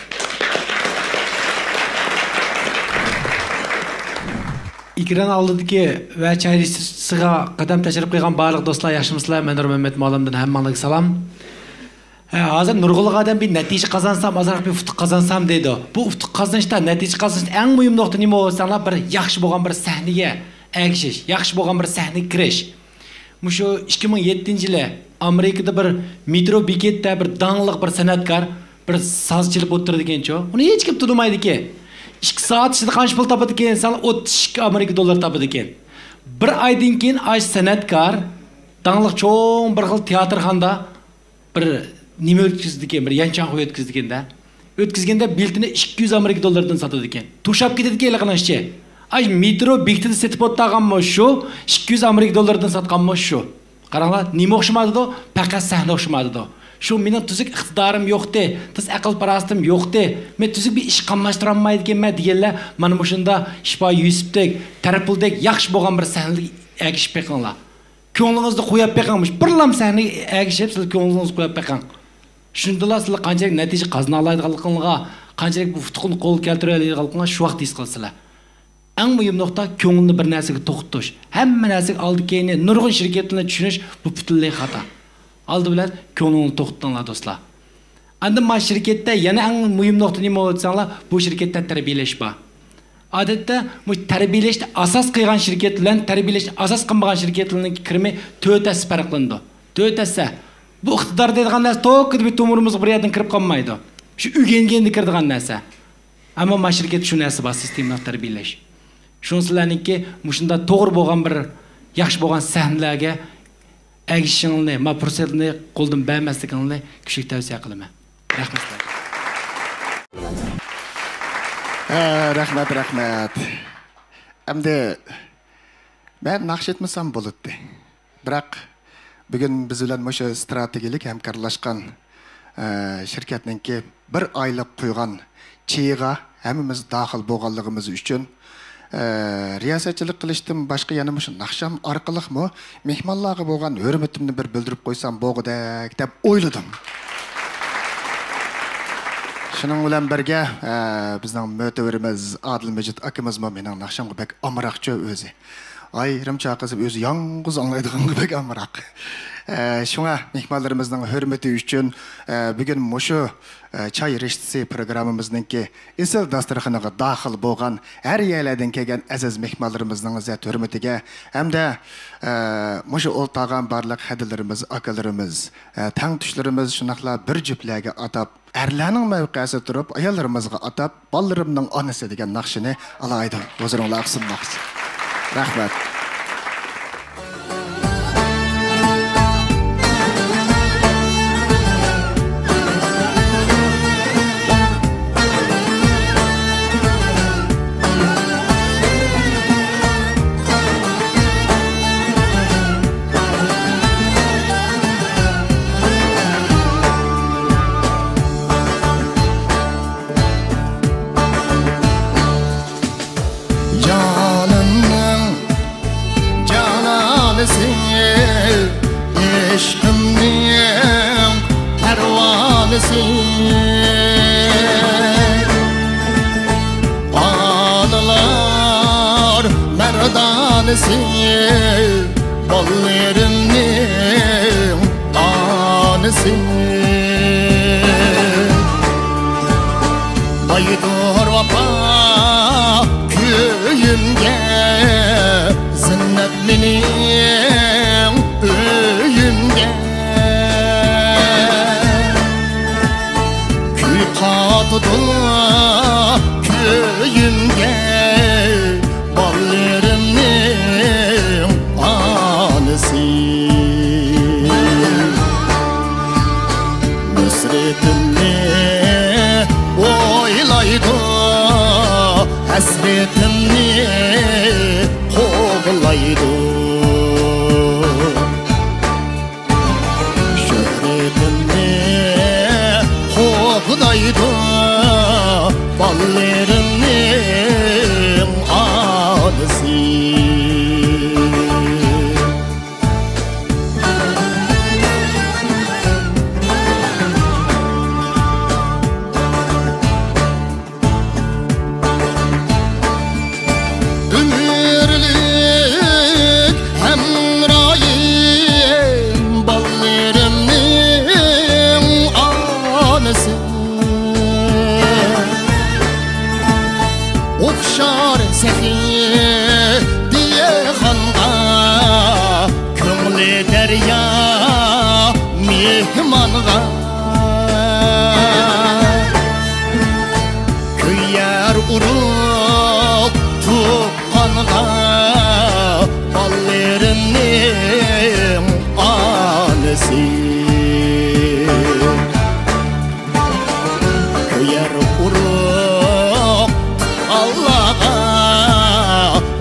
ئېكران ئالدىدىكى ۋە چاي رىشتىسىغا قەدەم تەشرىپ قىلغان بارلىق دوستلار، ياخشىمۇسىلەر؟ مەن نۇرمەمەت مۇئەللىمدىن ھەممىڭلارغا سالام. ھە، ھازىر نۇرغۇنلىغان ئادەم بىر نەتىجە قازانسام، ئازراق بىر ئۇتۇق قازانسام دەيدۇ. بۇ ئۇتۇق قازىنىشتا، نەتىجە قازىنىشتا ئەڭ مۇھىم نۇقتا نېمە بولساڭلار، بىر ياخشى بولغان بىر سەھنىگە ئەگىشىش، ياخشى بولغان بىر سەھنىگە كىرىش. مۇشۇ ئىككى مىڭ يەتتىنچى يىلى ئامېرىكىدا بىر مېترو بېكەتتە بىر داڭلىق بىر سەنئەتكار بىر ساز چېلىپ ئولتۇرىدىكەنچۇ. ئۇنى ھېچكىم تونۇمايدىكەن. ئىككى سائەت ئىچىدە قانچە پۇل تاپىدىكەن دېسەڭلار، ئوتتۇز ئىككى ئامېرىكا دوللىرى تاپىدىكەن. بىر ئايدىن كېيىن ئاشۇ سەنئەتكار داڭلىق چوڭ بىر خىل تىياتىرخانىدا بىر نېمە ئۆتكۈزىدىكەن، بىر يانچاڭخۇي ئۆتكۈزىدىكەن-دە. ئۆتكۈزگەندە بېلىتىنى ئىككى يۈز ئامېرىكا دوللىرىدىن ساتىدىكەن. توشاپ كېتىدىكەن ھېلىقىنىڭ ئىچى. ئاي، مېترو بېكىتىدە سېتىپ ئولتۇرغانمۇ شۇ، ئىككى يۈز ئامېرىكا دوللىرىدىن ساتقانمۇ شۇ. قاراڭلار، نېمە ئوخشىمايدۇ؟ پەقەت سەھنە ئوخشىمايدۇ. شۇ مېنىڭ تۈزۈك ئىقتىدارىم يوقتى، تۈز ئەقىل پاراسىتىم يوقتى. مەن تۈزۈك بىر ئىش قاملاشتۇرالمايدىكەنمەن دېگەنلەر مانا مۇشۇنداق شىپا يۈسۈپتەك، تەرەپۇلدەك ياخشى بولغان بىر سەھنىگە ئەگىشىپ بېقىڭلار. كۆڭلىڭىزنى قويۇپ بېقىڭ. مۇشۇ بىرلام سەھنىگە ئەگىشىپ، سىز كۆڭلىڭىزنى قويۇپ بېقىڭ. شۇندىلا سىلەر قانچىلىك نەتىجە قازىنالايدىغانلىقىڭلارغا، قانچىلىك بۇ ئۇتۇقنى قولغا كەلتۈرەلەيدىغانلىقىڭلارغا شۇ ۋاقىت ھېس قىلىسىلەر. ئەڭ مۇھىم نۇقتا، كۆڭۈلنى بىر نەرسىگە توختىتىش. ھەممە نەرسىگە ئالدى كەينى، نۇرغۇن شىركەتلەرنى چۈشىنىش، بۇ پۈتۈنلەي خاتا. ئالدى بىلەن كۆڭلىڭىزنى توختىتىڭلار، دوستلار. ئاندىن مانا شىركەتتە يەنە ئەڭ مۇھىم نۇقتا نېمە بولۇپ ئۆتسەڭلار، بۇ شىركەتتە تەربىيەلەش بار. ئادەتتە بۇ تەربىيەلەشنى ئاساس قىلغان شىركەت بىلەن تەربىيەلەشنى ئاساس قىلمىغان شىركەتلەرنىڭ كىرىمى تۆت ھەسسە پەرقلىنىدۇ. تۆت ھەسسە. بۇ ئىقتىدار دەيدىغان نەرسە توكىدا بىر تومۇرىمىزغا بىر يەردىن كىرىپ قالمايدۇ. شۇ ئۆگەنگەندە كىرىدىغان نەرسە. ئەمما ما شىركەتتە شۇ نەرسە بار، سىستېمىلىق تەربىيەلەش. شۇڭا سىلەرنىڭكى مۇشۇنداق توغرا بولغان بىر، ياخشى بولغان سەھنىلەرگە ئەگىشىشىڭلارنى، ما پۇرسەتنى قولدىن بەرمەسلىكىڭلارنى كۈچلۈك تەۋسىيە قىلىمەن. رەھمەت سىلەرگە. ھە، رەھمەت، رەھمەت. ئەمدى مەن ناخشا ئېيتمىسام بولاتتى. بىراق، بۈگۈن بىز بىلەن مۇشۇ ئىستراتېگىيەلىك ھەمكارلاشقان، ئە، شىركەتنىڭكى بىر ئايلىق قويغان چېيىغا ھەممىمىز داخىل بولغانلىقىمىز ئۈچۈن، ئە، رىياسەتچىلىك قىلىشتىن باشقا يەنە مۇشۇ ناخشام ئارقىلىقمۇ مېھمانلارغا بولغان ھۆرمىتىمنى بىر بىلدۈرۈپ قويسام بولغۇدەك دەپ ئويلىدىم. شۇنىڭ بىلەن بىرگە، ئە، بىزنىڭ مۆتىۋىرىمىز ئادىل مىجىت ئاكىمىزمۇ مېنىڭ ناخشامغا بەك ئامراقچۇ ئۆزى. ئايرىم چاقىرسا ئۆزى يالغۇز ئاڭلايدىغانغا بەك ئامراق. ئە، شۇڭا مېھمانلىرىمىزنىڭ ھۆرمىتى ئۈچۈن، ئە، بۈگۈن مۇشۇ، ئە، چاي رىشتىسى پروگراممىمىزنىڭكى ئېسىل داستىخىنىغا داخىل بولغان ھەر يەرلەردىن كەلگەن ئەزىز مېھمانلىرىمىزنىڭ ئىززەت ھۆرمىتىگە ھەمدە، ئە، مۇشۇ ئولتۇرغان بارلىق ھەدىلىرىمىز، ئاكىلىرىمىز، ئە، تەڭتۇشلىرىمىز، شۇنداقلا بىر جۈپلەرگە ئاتاپ، ئەرلەرنىڭ مەۋقەسى تۇرۇپ، ئاياللىرىمىزغا ئاتاپ، بالىلىرىمنىڭ ئانىسى دېگەن ناخشىنى ئالايدۇ، ھۇزۇرۇڭلارغا سۇنماقچى. رەھمەت. جانىمنىڭ جانانىسى، ئىشقىمنىڭ پەرۋانىسى، ئانىلار مەردانىسى، بالىلىرىمنىڭ ئانىسى. بايدۇر ۋاپا كۆيۈمگە، زىننەت مېنىڭ ئۆيۈمگە. كۈي قاتىدۇ كۆيۈمگە، بالىلىرىمنىڭ ئانىسى. نۇسرىتىمنى ئويلايدۇ، ھەسرىتىمنى قوغلايدۇ. شۆھرىتىمنى قوغدايدۇ بالىلىرىمنىڭ ئانىسى. ئۆمۈرلۈك ھەمراھىم، بالىلىرىمنىڭ ئانىسى. ئوخشار سېخىي دېھقانغا، كۆڭلى دەريا مېھمانغا. كۆيەر ئۇرۇق تۇغقانغا، بالىلىرىمنىڭ ئانىسى.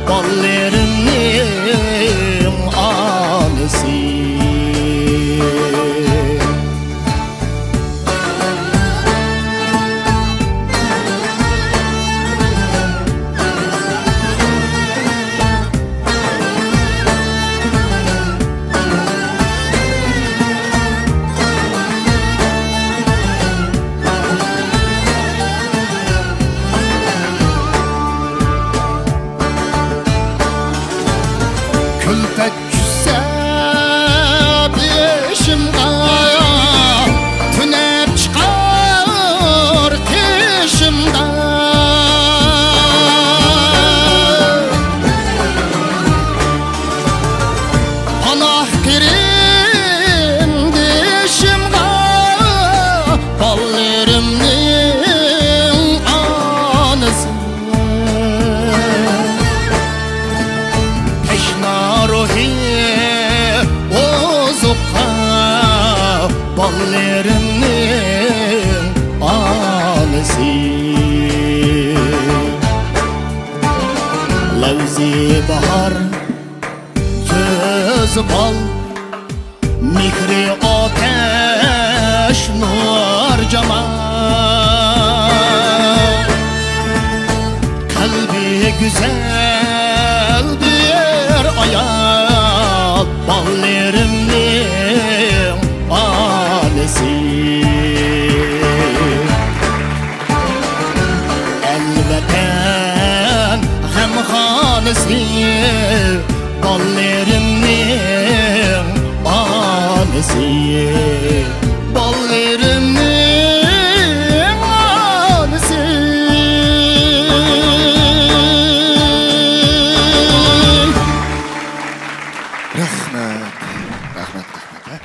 بالىلىرىمنىڭ ئانىسى. كۈلپەت چۈشسە بېشىمغا، تۈنەپ چىقار قېشىمدا. پاناھ قېرىندىشىمغا، بالىلىرىمنىڭ ئانىسى. تەشنا روھى ئوزۇققا، بالىلىرىمنىڭ ئانىسى. لەۋزى باھار سۆزى بال، مېھرى ئاتەش نۇر جامال. قەلبى گۈزەل بىر ئايال، بالىلىرىمنىڭ ئانىسى. ئەل ۋەتەن غەمخانىسى، بالىلىرىمنىڭ ئانىسى، بالىلىرىمنىڭ ئانىسى. رەھمەت، رەھمەت، رەھمەت.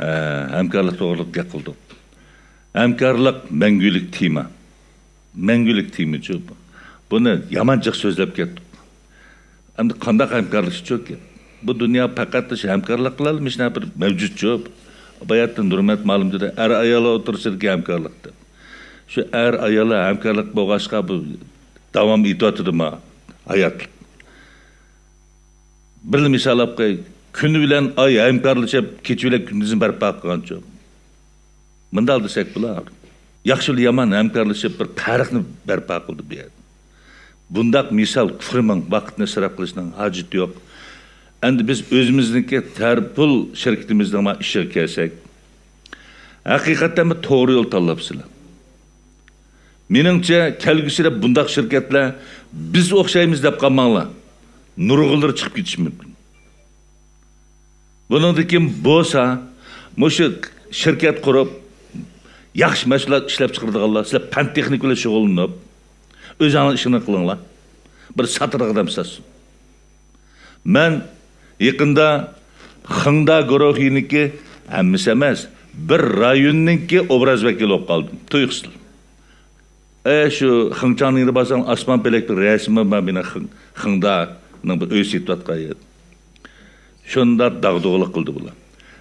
ھە، ھەمكارلىق توغرىلىق گەپ قىلدۇق. ھەمكارلىق مەڭگۈلۈك تېما. مەڭگۈلۈك تېمىچۇ بۇ. بۇنى يامان جىق سۆزلەپ كەتتۇق. ئەمدى قانداق ھەمكارلىشىشچۇ گەپ؟ بۇ دۇنيا پەقەت شۇ ھەمكارلىق قىلالمىش بىر مەۋجۇتچۇ. باياتتىن نۇرمەت مۇئەللىم دېدى، ئەر ئايال ئوتتۇرىسىدىكى ھەمكارلىق دەپ. شۇ ئەر ئايال ھەمكارلىق بولغاچقا بۇ داۋام ئېتىۋاتىدۇ ما ھاياتلىق. بىرلا مىسال ئاپ قوياي. كۈن بىلەن ئاي ھەمكارلىشىپ، كېچە بىلەن كۈندۈزنى بەرپا قىلغانچۇ. مۇنداق دېسەك بولار. ياخشى بىلەن يامان ھەمكارلىشىپ، بىر تارىخنى بەرپا قىلدى بۇ يەردە. بۇنداق مىسال كۇفرىمىڭ، ۋاقىتنى ئىسراپ قىلىشنىڭ ھاجىتى يوق. ئەمدى بىز ئۆزىمىزنىڭكى تەرپۇل شىركىتىمىزنىڭ ئىشىغا كەلسەك، ھەقىقەتەن بىر توغرا يول تاللاپسىلەر. مېنىڭچە، كەلگۈسىدە بۇنداق شىركەتلەر بىز ئوخشايمىز دەپ قالماڭلار. نۇرغۇنلىرى چىقىپ كېتىشى مۇمكىن. بۇنىڭدىن كېيىن بولسا، مۇشۇ شىركەت قۇرۇپ، ياخشى مەھسۇلات ئىشلەپ چىقىرىدىغانلار، سىلەر پەن تېخنىكا بىلەن شۇغۇللىنىپ، ئۆزۈڭلار ئىشىڭلارنى قىلىڭلار. بىر ساتىدىغان ئادەم ساتسۇن. مەن يېقىندا خېڭدا گۇرۇھىنىڭكى، ھەممىسى ئەمەس، بىر رايوننىڭكى ئوبراز ۋەكىلى بولۇپ قالدىم. تۇيۇقسىز. ئە، شۇ خېڭچاڭنىڭ يېرى بارساڭ، ئاسمان پەلەكتە رەسىمى بار مېنىڭ خېڭ-، خېڭدانىڭ بىر ئۆي سېتىۋاتقان يەر. شۇنداق داغدۇغىلىق قىلدى بۇلار.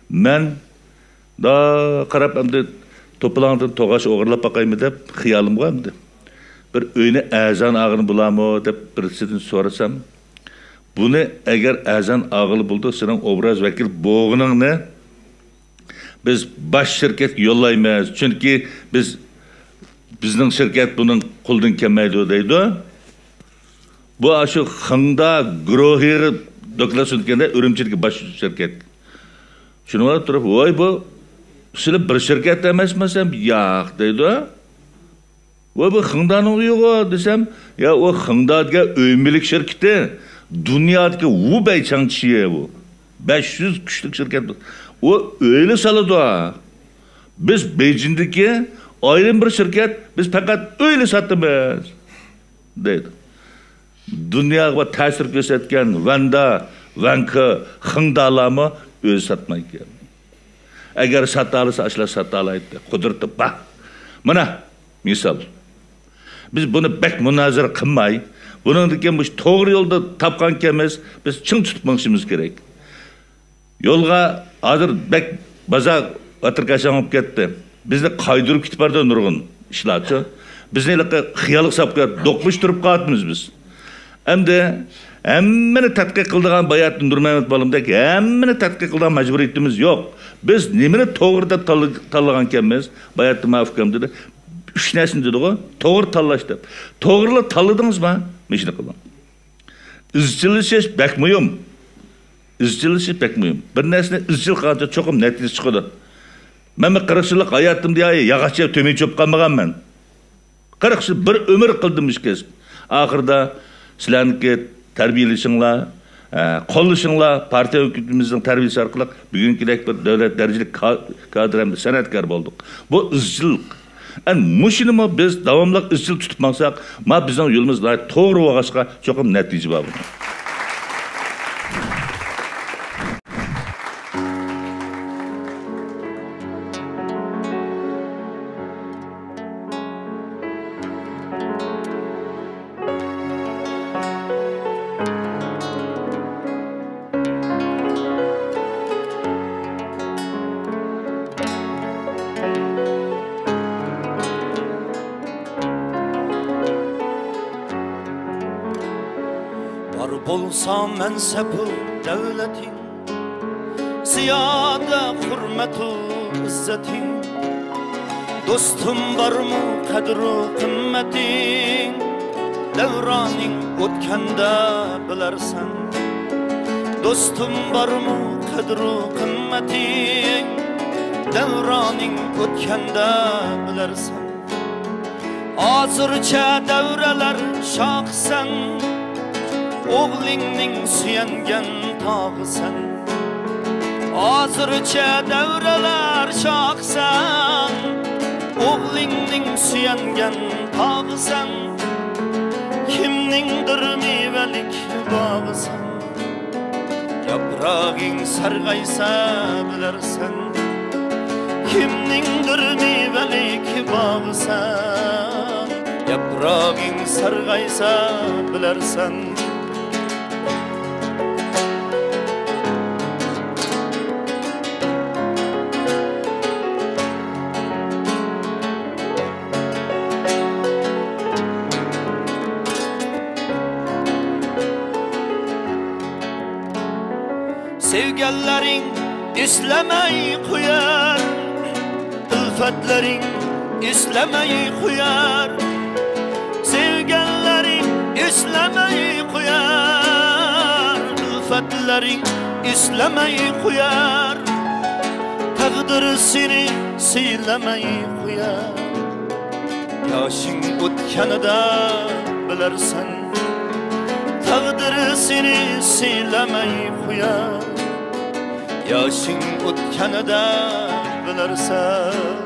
مەن دا قاراپ، ئەمدى توپىلاڭدىن توغاچ ئوغرىلاپ باقايمۇ دەپ خىيالىمغا ئەمدى. بىر ئۆينى ئەرزان ئالغىلى بولامۇ دەپ بىرسىدىن سورىسام، بۇنى ئەگەر ئەرزان ئالغىلى بولىدۇ، سېنىڭ ئوبراز ۋەكىل بولغىنىڭنى بىز باش شىركەتكە يوللايمىز، چۈنكى بىز، بىزنىڭ شىركەت بۇنىڭ قولىدىن كەلمەيدۇ دەيدۇ. بۇ ئاشۇ خېڭدا گۇرۇھىغا دوكلات سۇنغاندا ئۈرۈمچىدىكى باش شىركەت. شۇنى ئاڭلاپ تۇرۇپ، ۋاي بۇ، سىلەر بىر شىركەت ئەمەسمۇ دېسەم، ياق دەيدۇ. ۋاي بۇ خېڭدانىڭ ئۆيىغۇ دېسەم، يا ئۇ خېڭدا دېگەن ئۆي مۈلۈك شىركىتى، دۇنيادىكى ۋۇ بەي چاڭچىيە بۇ. بەش يۈز كۈچلۈك شىركەت بۇ. ئۇ ئۆيلا سالىدۇ. بىز بېيجىڭدىكى ئايرىم بىر شىركەت، بىز پەقەت ئۆيلا ساتىمىز. دەيدۇ. دۇنياغا تەسىر كۆرسەتكەن ۋەندا، ۋەنكې، خېڭدالارمۇ ئۆزى ساتمايدىكەن. ئەگەر ساتالىسا، ئاشۇلار ساتالايتتى. قۇدرىتى بار. مانا، مىسال. بىز بۇنى بەك مۇنازىرە قىلماي، بۇنىڭدىن كېيىن مۇشۇ توغرا يولدا تاپقانكەنمىز، بىز چىڭ تۇتۇپ مېڭىشىمىز كېرەك. يولغا ھازىر بەك بازار ۋاتىركاشاڭ بولۇپ كەتتى. بىزنى قايدۇرۇپ كېتىپ بارىدۇ نۇرغۇن ئىشلارچۇ. بىزنى ھېلىقى خىيالغا ساپ قويۇپ، دوقمۇشتۇرۇپ قالىۋاتىمىز بىز. ئەمدى ھەممىنى تەتقىق قىلىدىغان باياتىن نۇرمەمەت بالامدەك ھەممىنى تەتقىق قىلىدىغان مەجبۇرىيىتىمىز يوق. بىز نېمىنى توغرا دەپ تاللا-، تاللىغانكەنمىز؟ باياتىن ماۋۇ ئۇكام دېدى، ئۈچ نەرسىنى دېدىغۇ، توغرا تاللاش دەپ. توغرىلا تاللىدىڭىزما؟ مۇشۇنى قىلىڭ. ئىزچىللىشىش بەك مۇھىم. ئىزچىللىشىش بەك مۇھىم. بىر نەرسىنى ئىزچىل قىلغانچە چوقۇم نەتىجە چىقىدۇ. مەن بىر قىرىق يىللىق ھاياتىمدا يا ياغاچ يەپ تۆمۈر چوپۇپ قالمىغانمەن. قىرىق يىل بىر ئۆمۈر قىلدىم مۇشۇ كەسىپ. ئاخىرىدا سىلەرنىڭكى تەربىيەلىشىڭلار، ئە، قوللىشىڭلار، پارتىيە ھۆكۈمىتىمىزنىڭ تەربىيەسى ئارقىلىق بۈگۈنكىدەك بىر دۆلەت دەرىجىلىك كا-، كادىر ھەمدە سەنئەتكار بولدۇق. بۇ ئىزچىللىق. ئەنە مۇشۇنىمۇ بىز داۋاملىق ئىزچىل تۇتۇپ ماڭساق، ما بىزنىڭ يولىمىز ناھايىتى توغرا بولغاچقا، چوقۇم نەتىجە بار بۇنىڭ. بار بولسا مەنسەپۇ دەۋلىتىڭ، زىيادە ھۆرمەتۇ ئىززەتىڭ. دوستۇم بارمۇ قەدرۇ قىممىتىڭ؟ دەۋرانىڭ ئۆتكەندە بىلەرسەن. دوستۇم بارمۇ قەدرۇ قىممىتىڭ؟ دەۋرانىڭ ئۆتكەندە بىلەرسەن. ھازىرچە دەۋرەلەر شاخىسەن، ئوغلۇڭنىڭ سۆيەنگەن تاغىسەن. ھازىرچە دەۋرەلەر شاخىسەن، ئوغلۇڭنىڭ سۆيەنگەن تاغىسەن. كىمنىڭدۇر مېۋىلىك باغىسەن. ياپراغىڭ سارغايسا بىلەرسەن، كىمنىڭدۇر مېۋىلىك باغىسەن. ياپراغىڭ سارغايسا بىلەرسەن. سۆيگەنلىرىڭ ئېسلىمەي قويار، ئۈلپەتلىرىڭ ئېسلىمەي قويار. سۆيگەنلىرىڭ ئېسلىمەي قويار، ئۈلپەتلىرىڭ ئېسلىمەي قويار. تەقدىر سېنى سىيلىمەي قويار. ياشىڭ ئۆتكەندە بىلەرسەن، تەقدىر سېنى سىيلىمەي قويار. ياشىڭ ئۆتكەندە بىلەرسەن.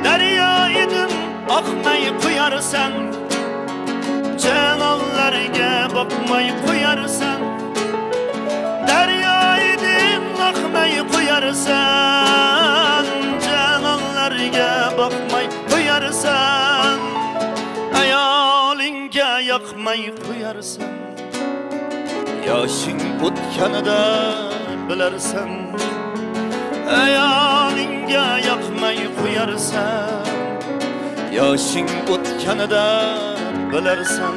دەريا ئىدىم ئاقماي قويارسەن، جانانلارغا باقماي قويارسەن. دەريا ئىدىم ئاقماي قويارسەن، جانانلارغا باقماي قويارسەن. ئايالىڭغا ياقماي قويارسەن. ياشىڭ ئۆتكەندە بىلەرسەن، ئايالىڭغا ياقماي قويارسەن. ياشىڭ ئۆتكەندە بىلەرسەن،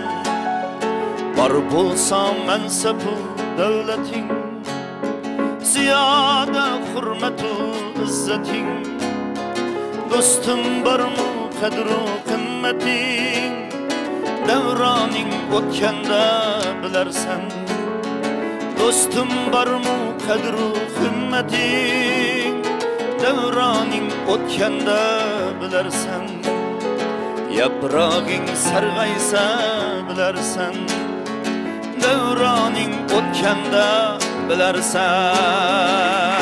بار بولسا مەنسەپۇ دەۋلىتىڭ، زىيادە ھۆرمەتۇ ئىززەتىڭ. دوستۇم بارمۇ قەدرۇ قىممىتىڭ؟ دەۋرانىڭ ئۆتكەندە بىلەرسەن. دوستۇم بارمۇ قەدرۇ قىممىتىڭ؟ دەۋرانىڭ ئۆتكەندە بىلەرسەن. ياپراغىڭ سارغايسا بىلەرسەن، دەۋرانىڭ ئۆتكەندە بىلەرسەن.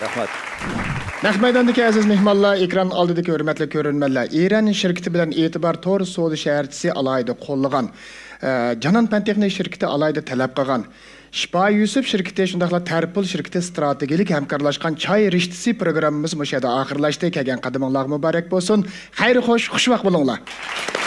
رەھمەت. نەق مەيداندىكى ئەزىز مېھمانلار، ئېكران ئالدىدىكى ھۆرمەتلىك كۆرۈرمەنلەر، ئېرەن شىركىتى بىلەن ئېتىبار تور سودا شەھەرچىسى ئالاھىدە قوللىغان ئە، جانان پەن تېخنىك شىركىتى ئالاھىدە تەلەپ قىلغان، شىپا يۈسۈپ شىركىتى شۇنداقلا تەرپۇل شىركىتى ئىستراتېگىيەلىك ھەمكارلاشقان چاي رىشتىسى پروگراممىمىز مۇشۇ يەردە ئاخىرلاشتى. كەلگەن قەدىمىڭلارغا مۇبارەك بولسۇن. خەير خوش، خۇشۋاق بولۇڭلار.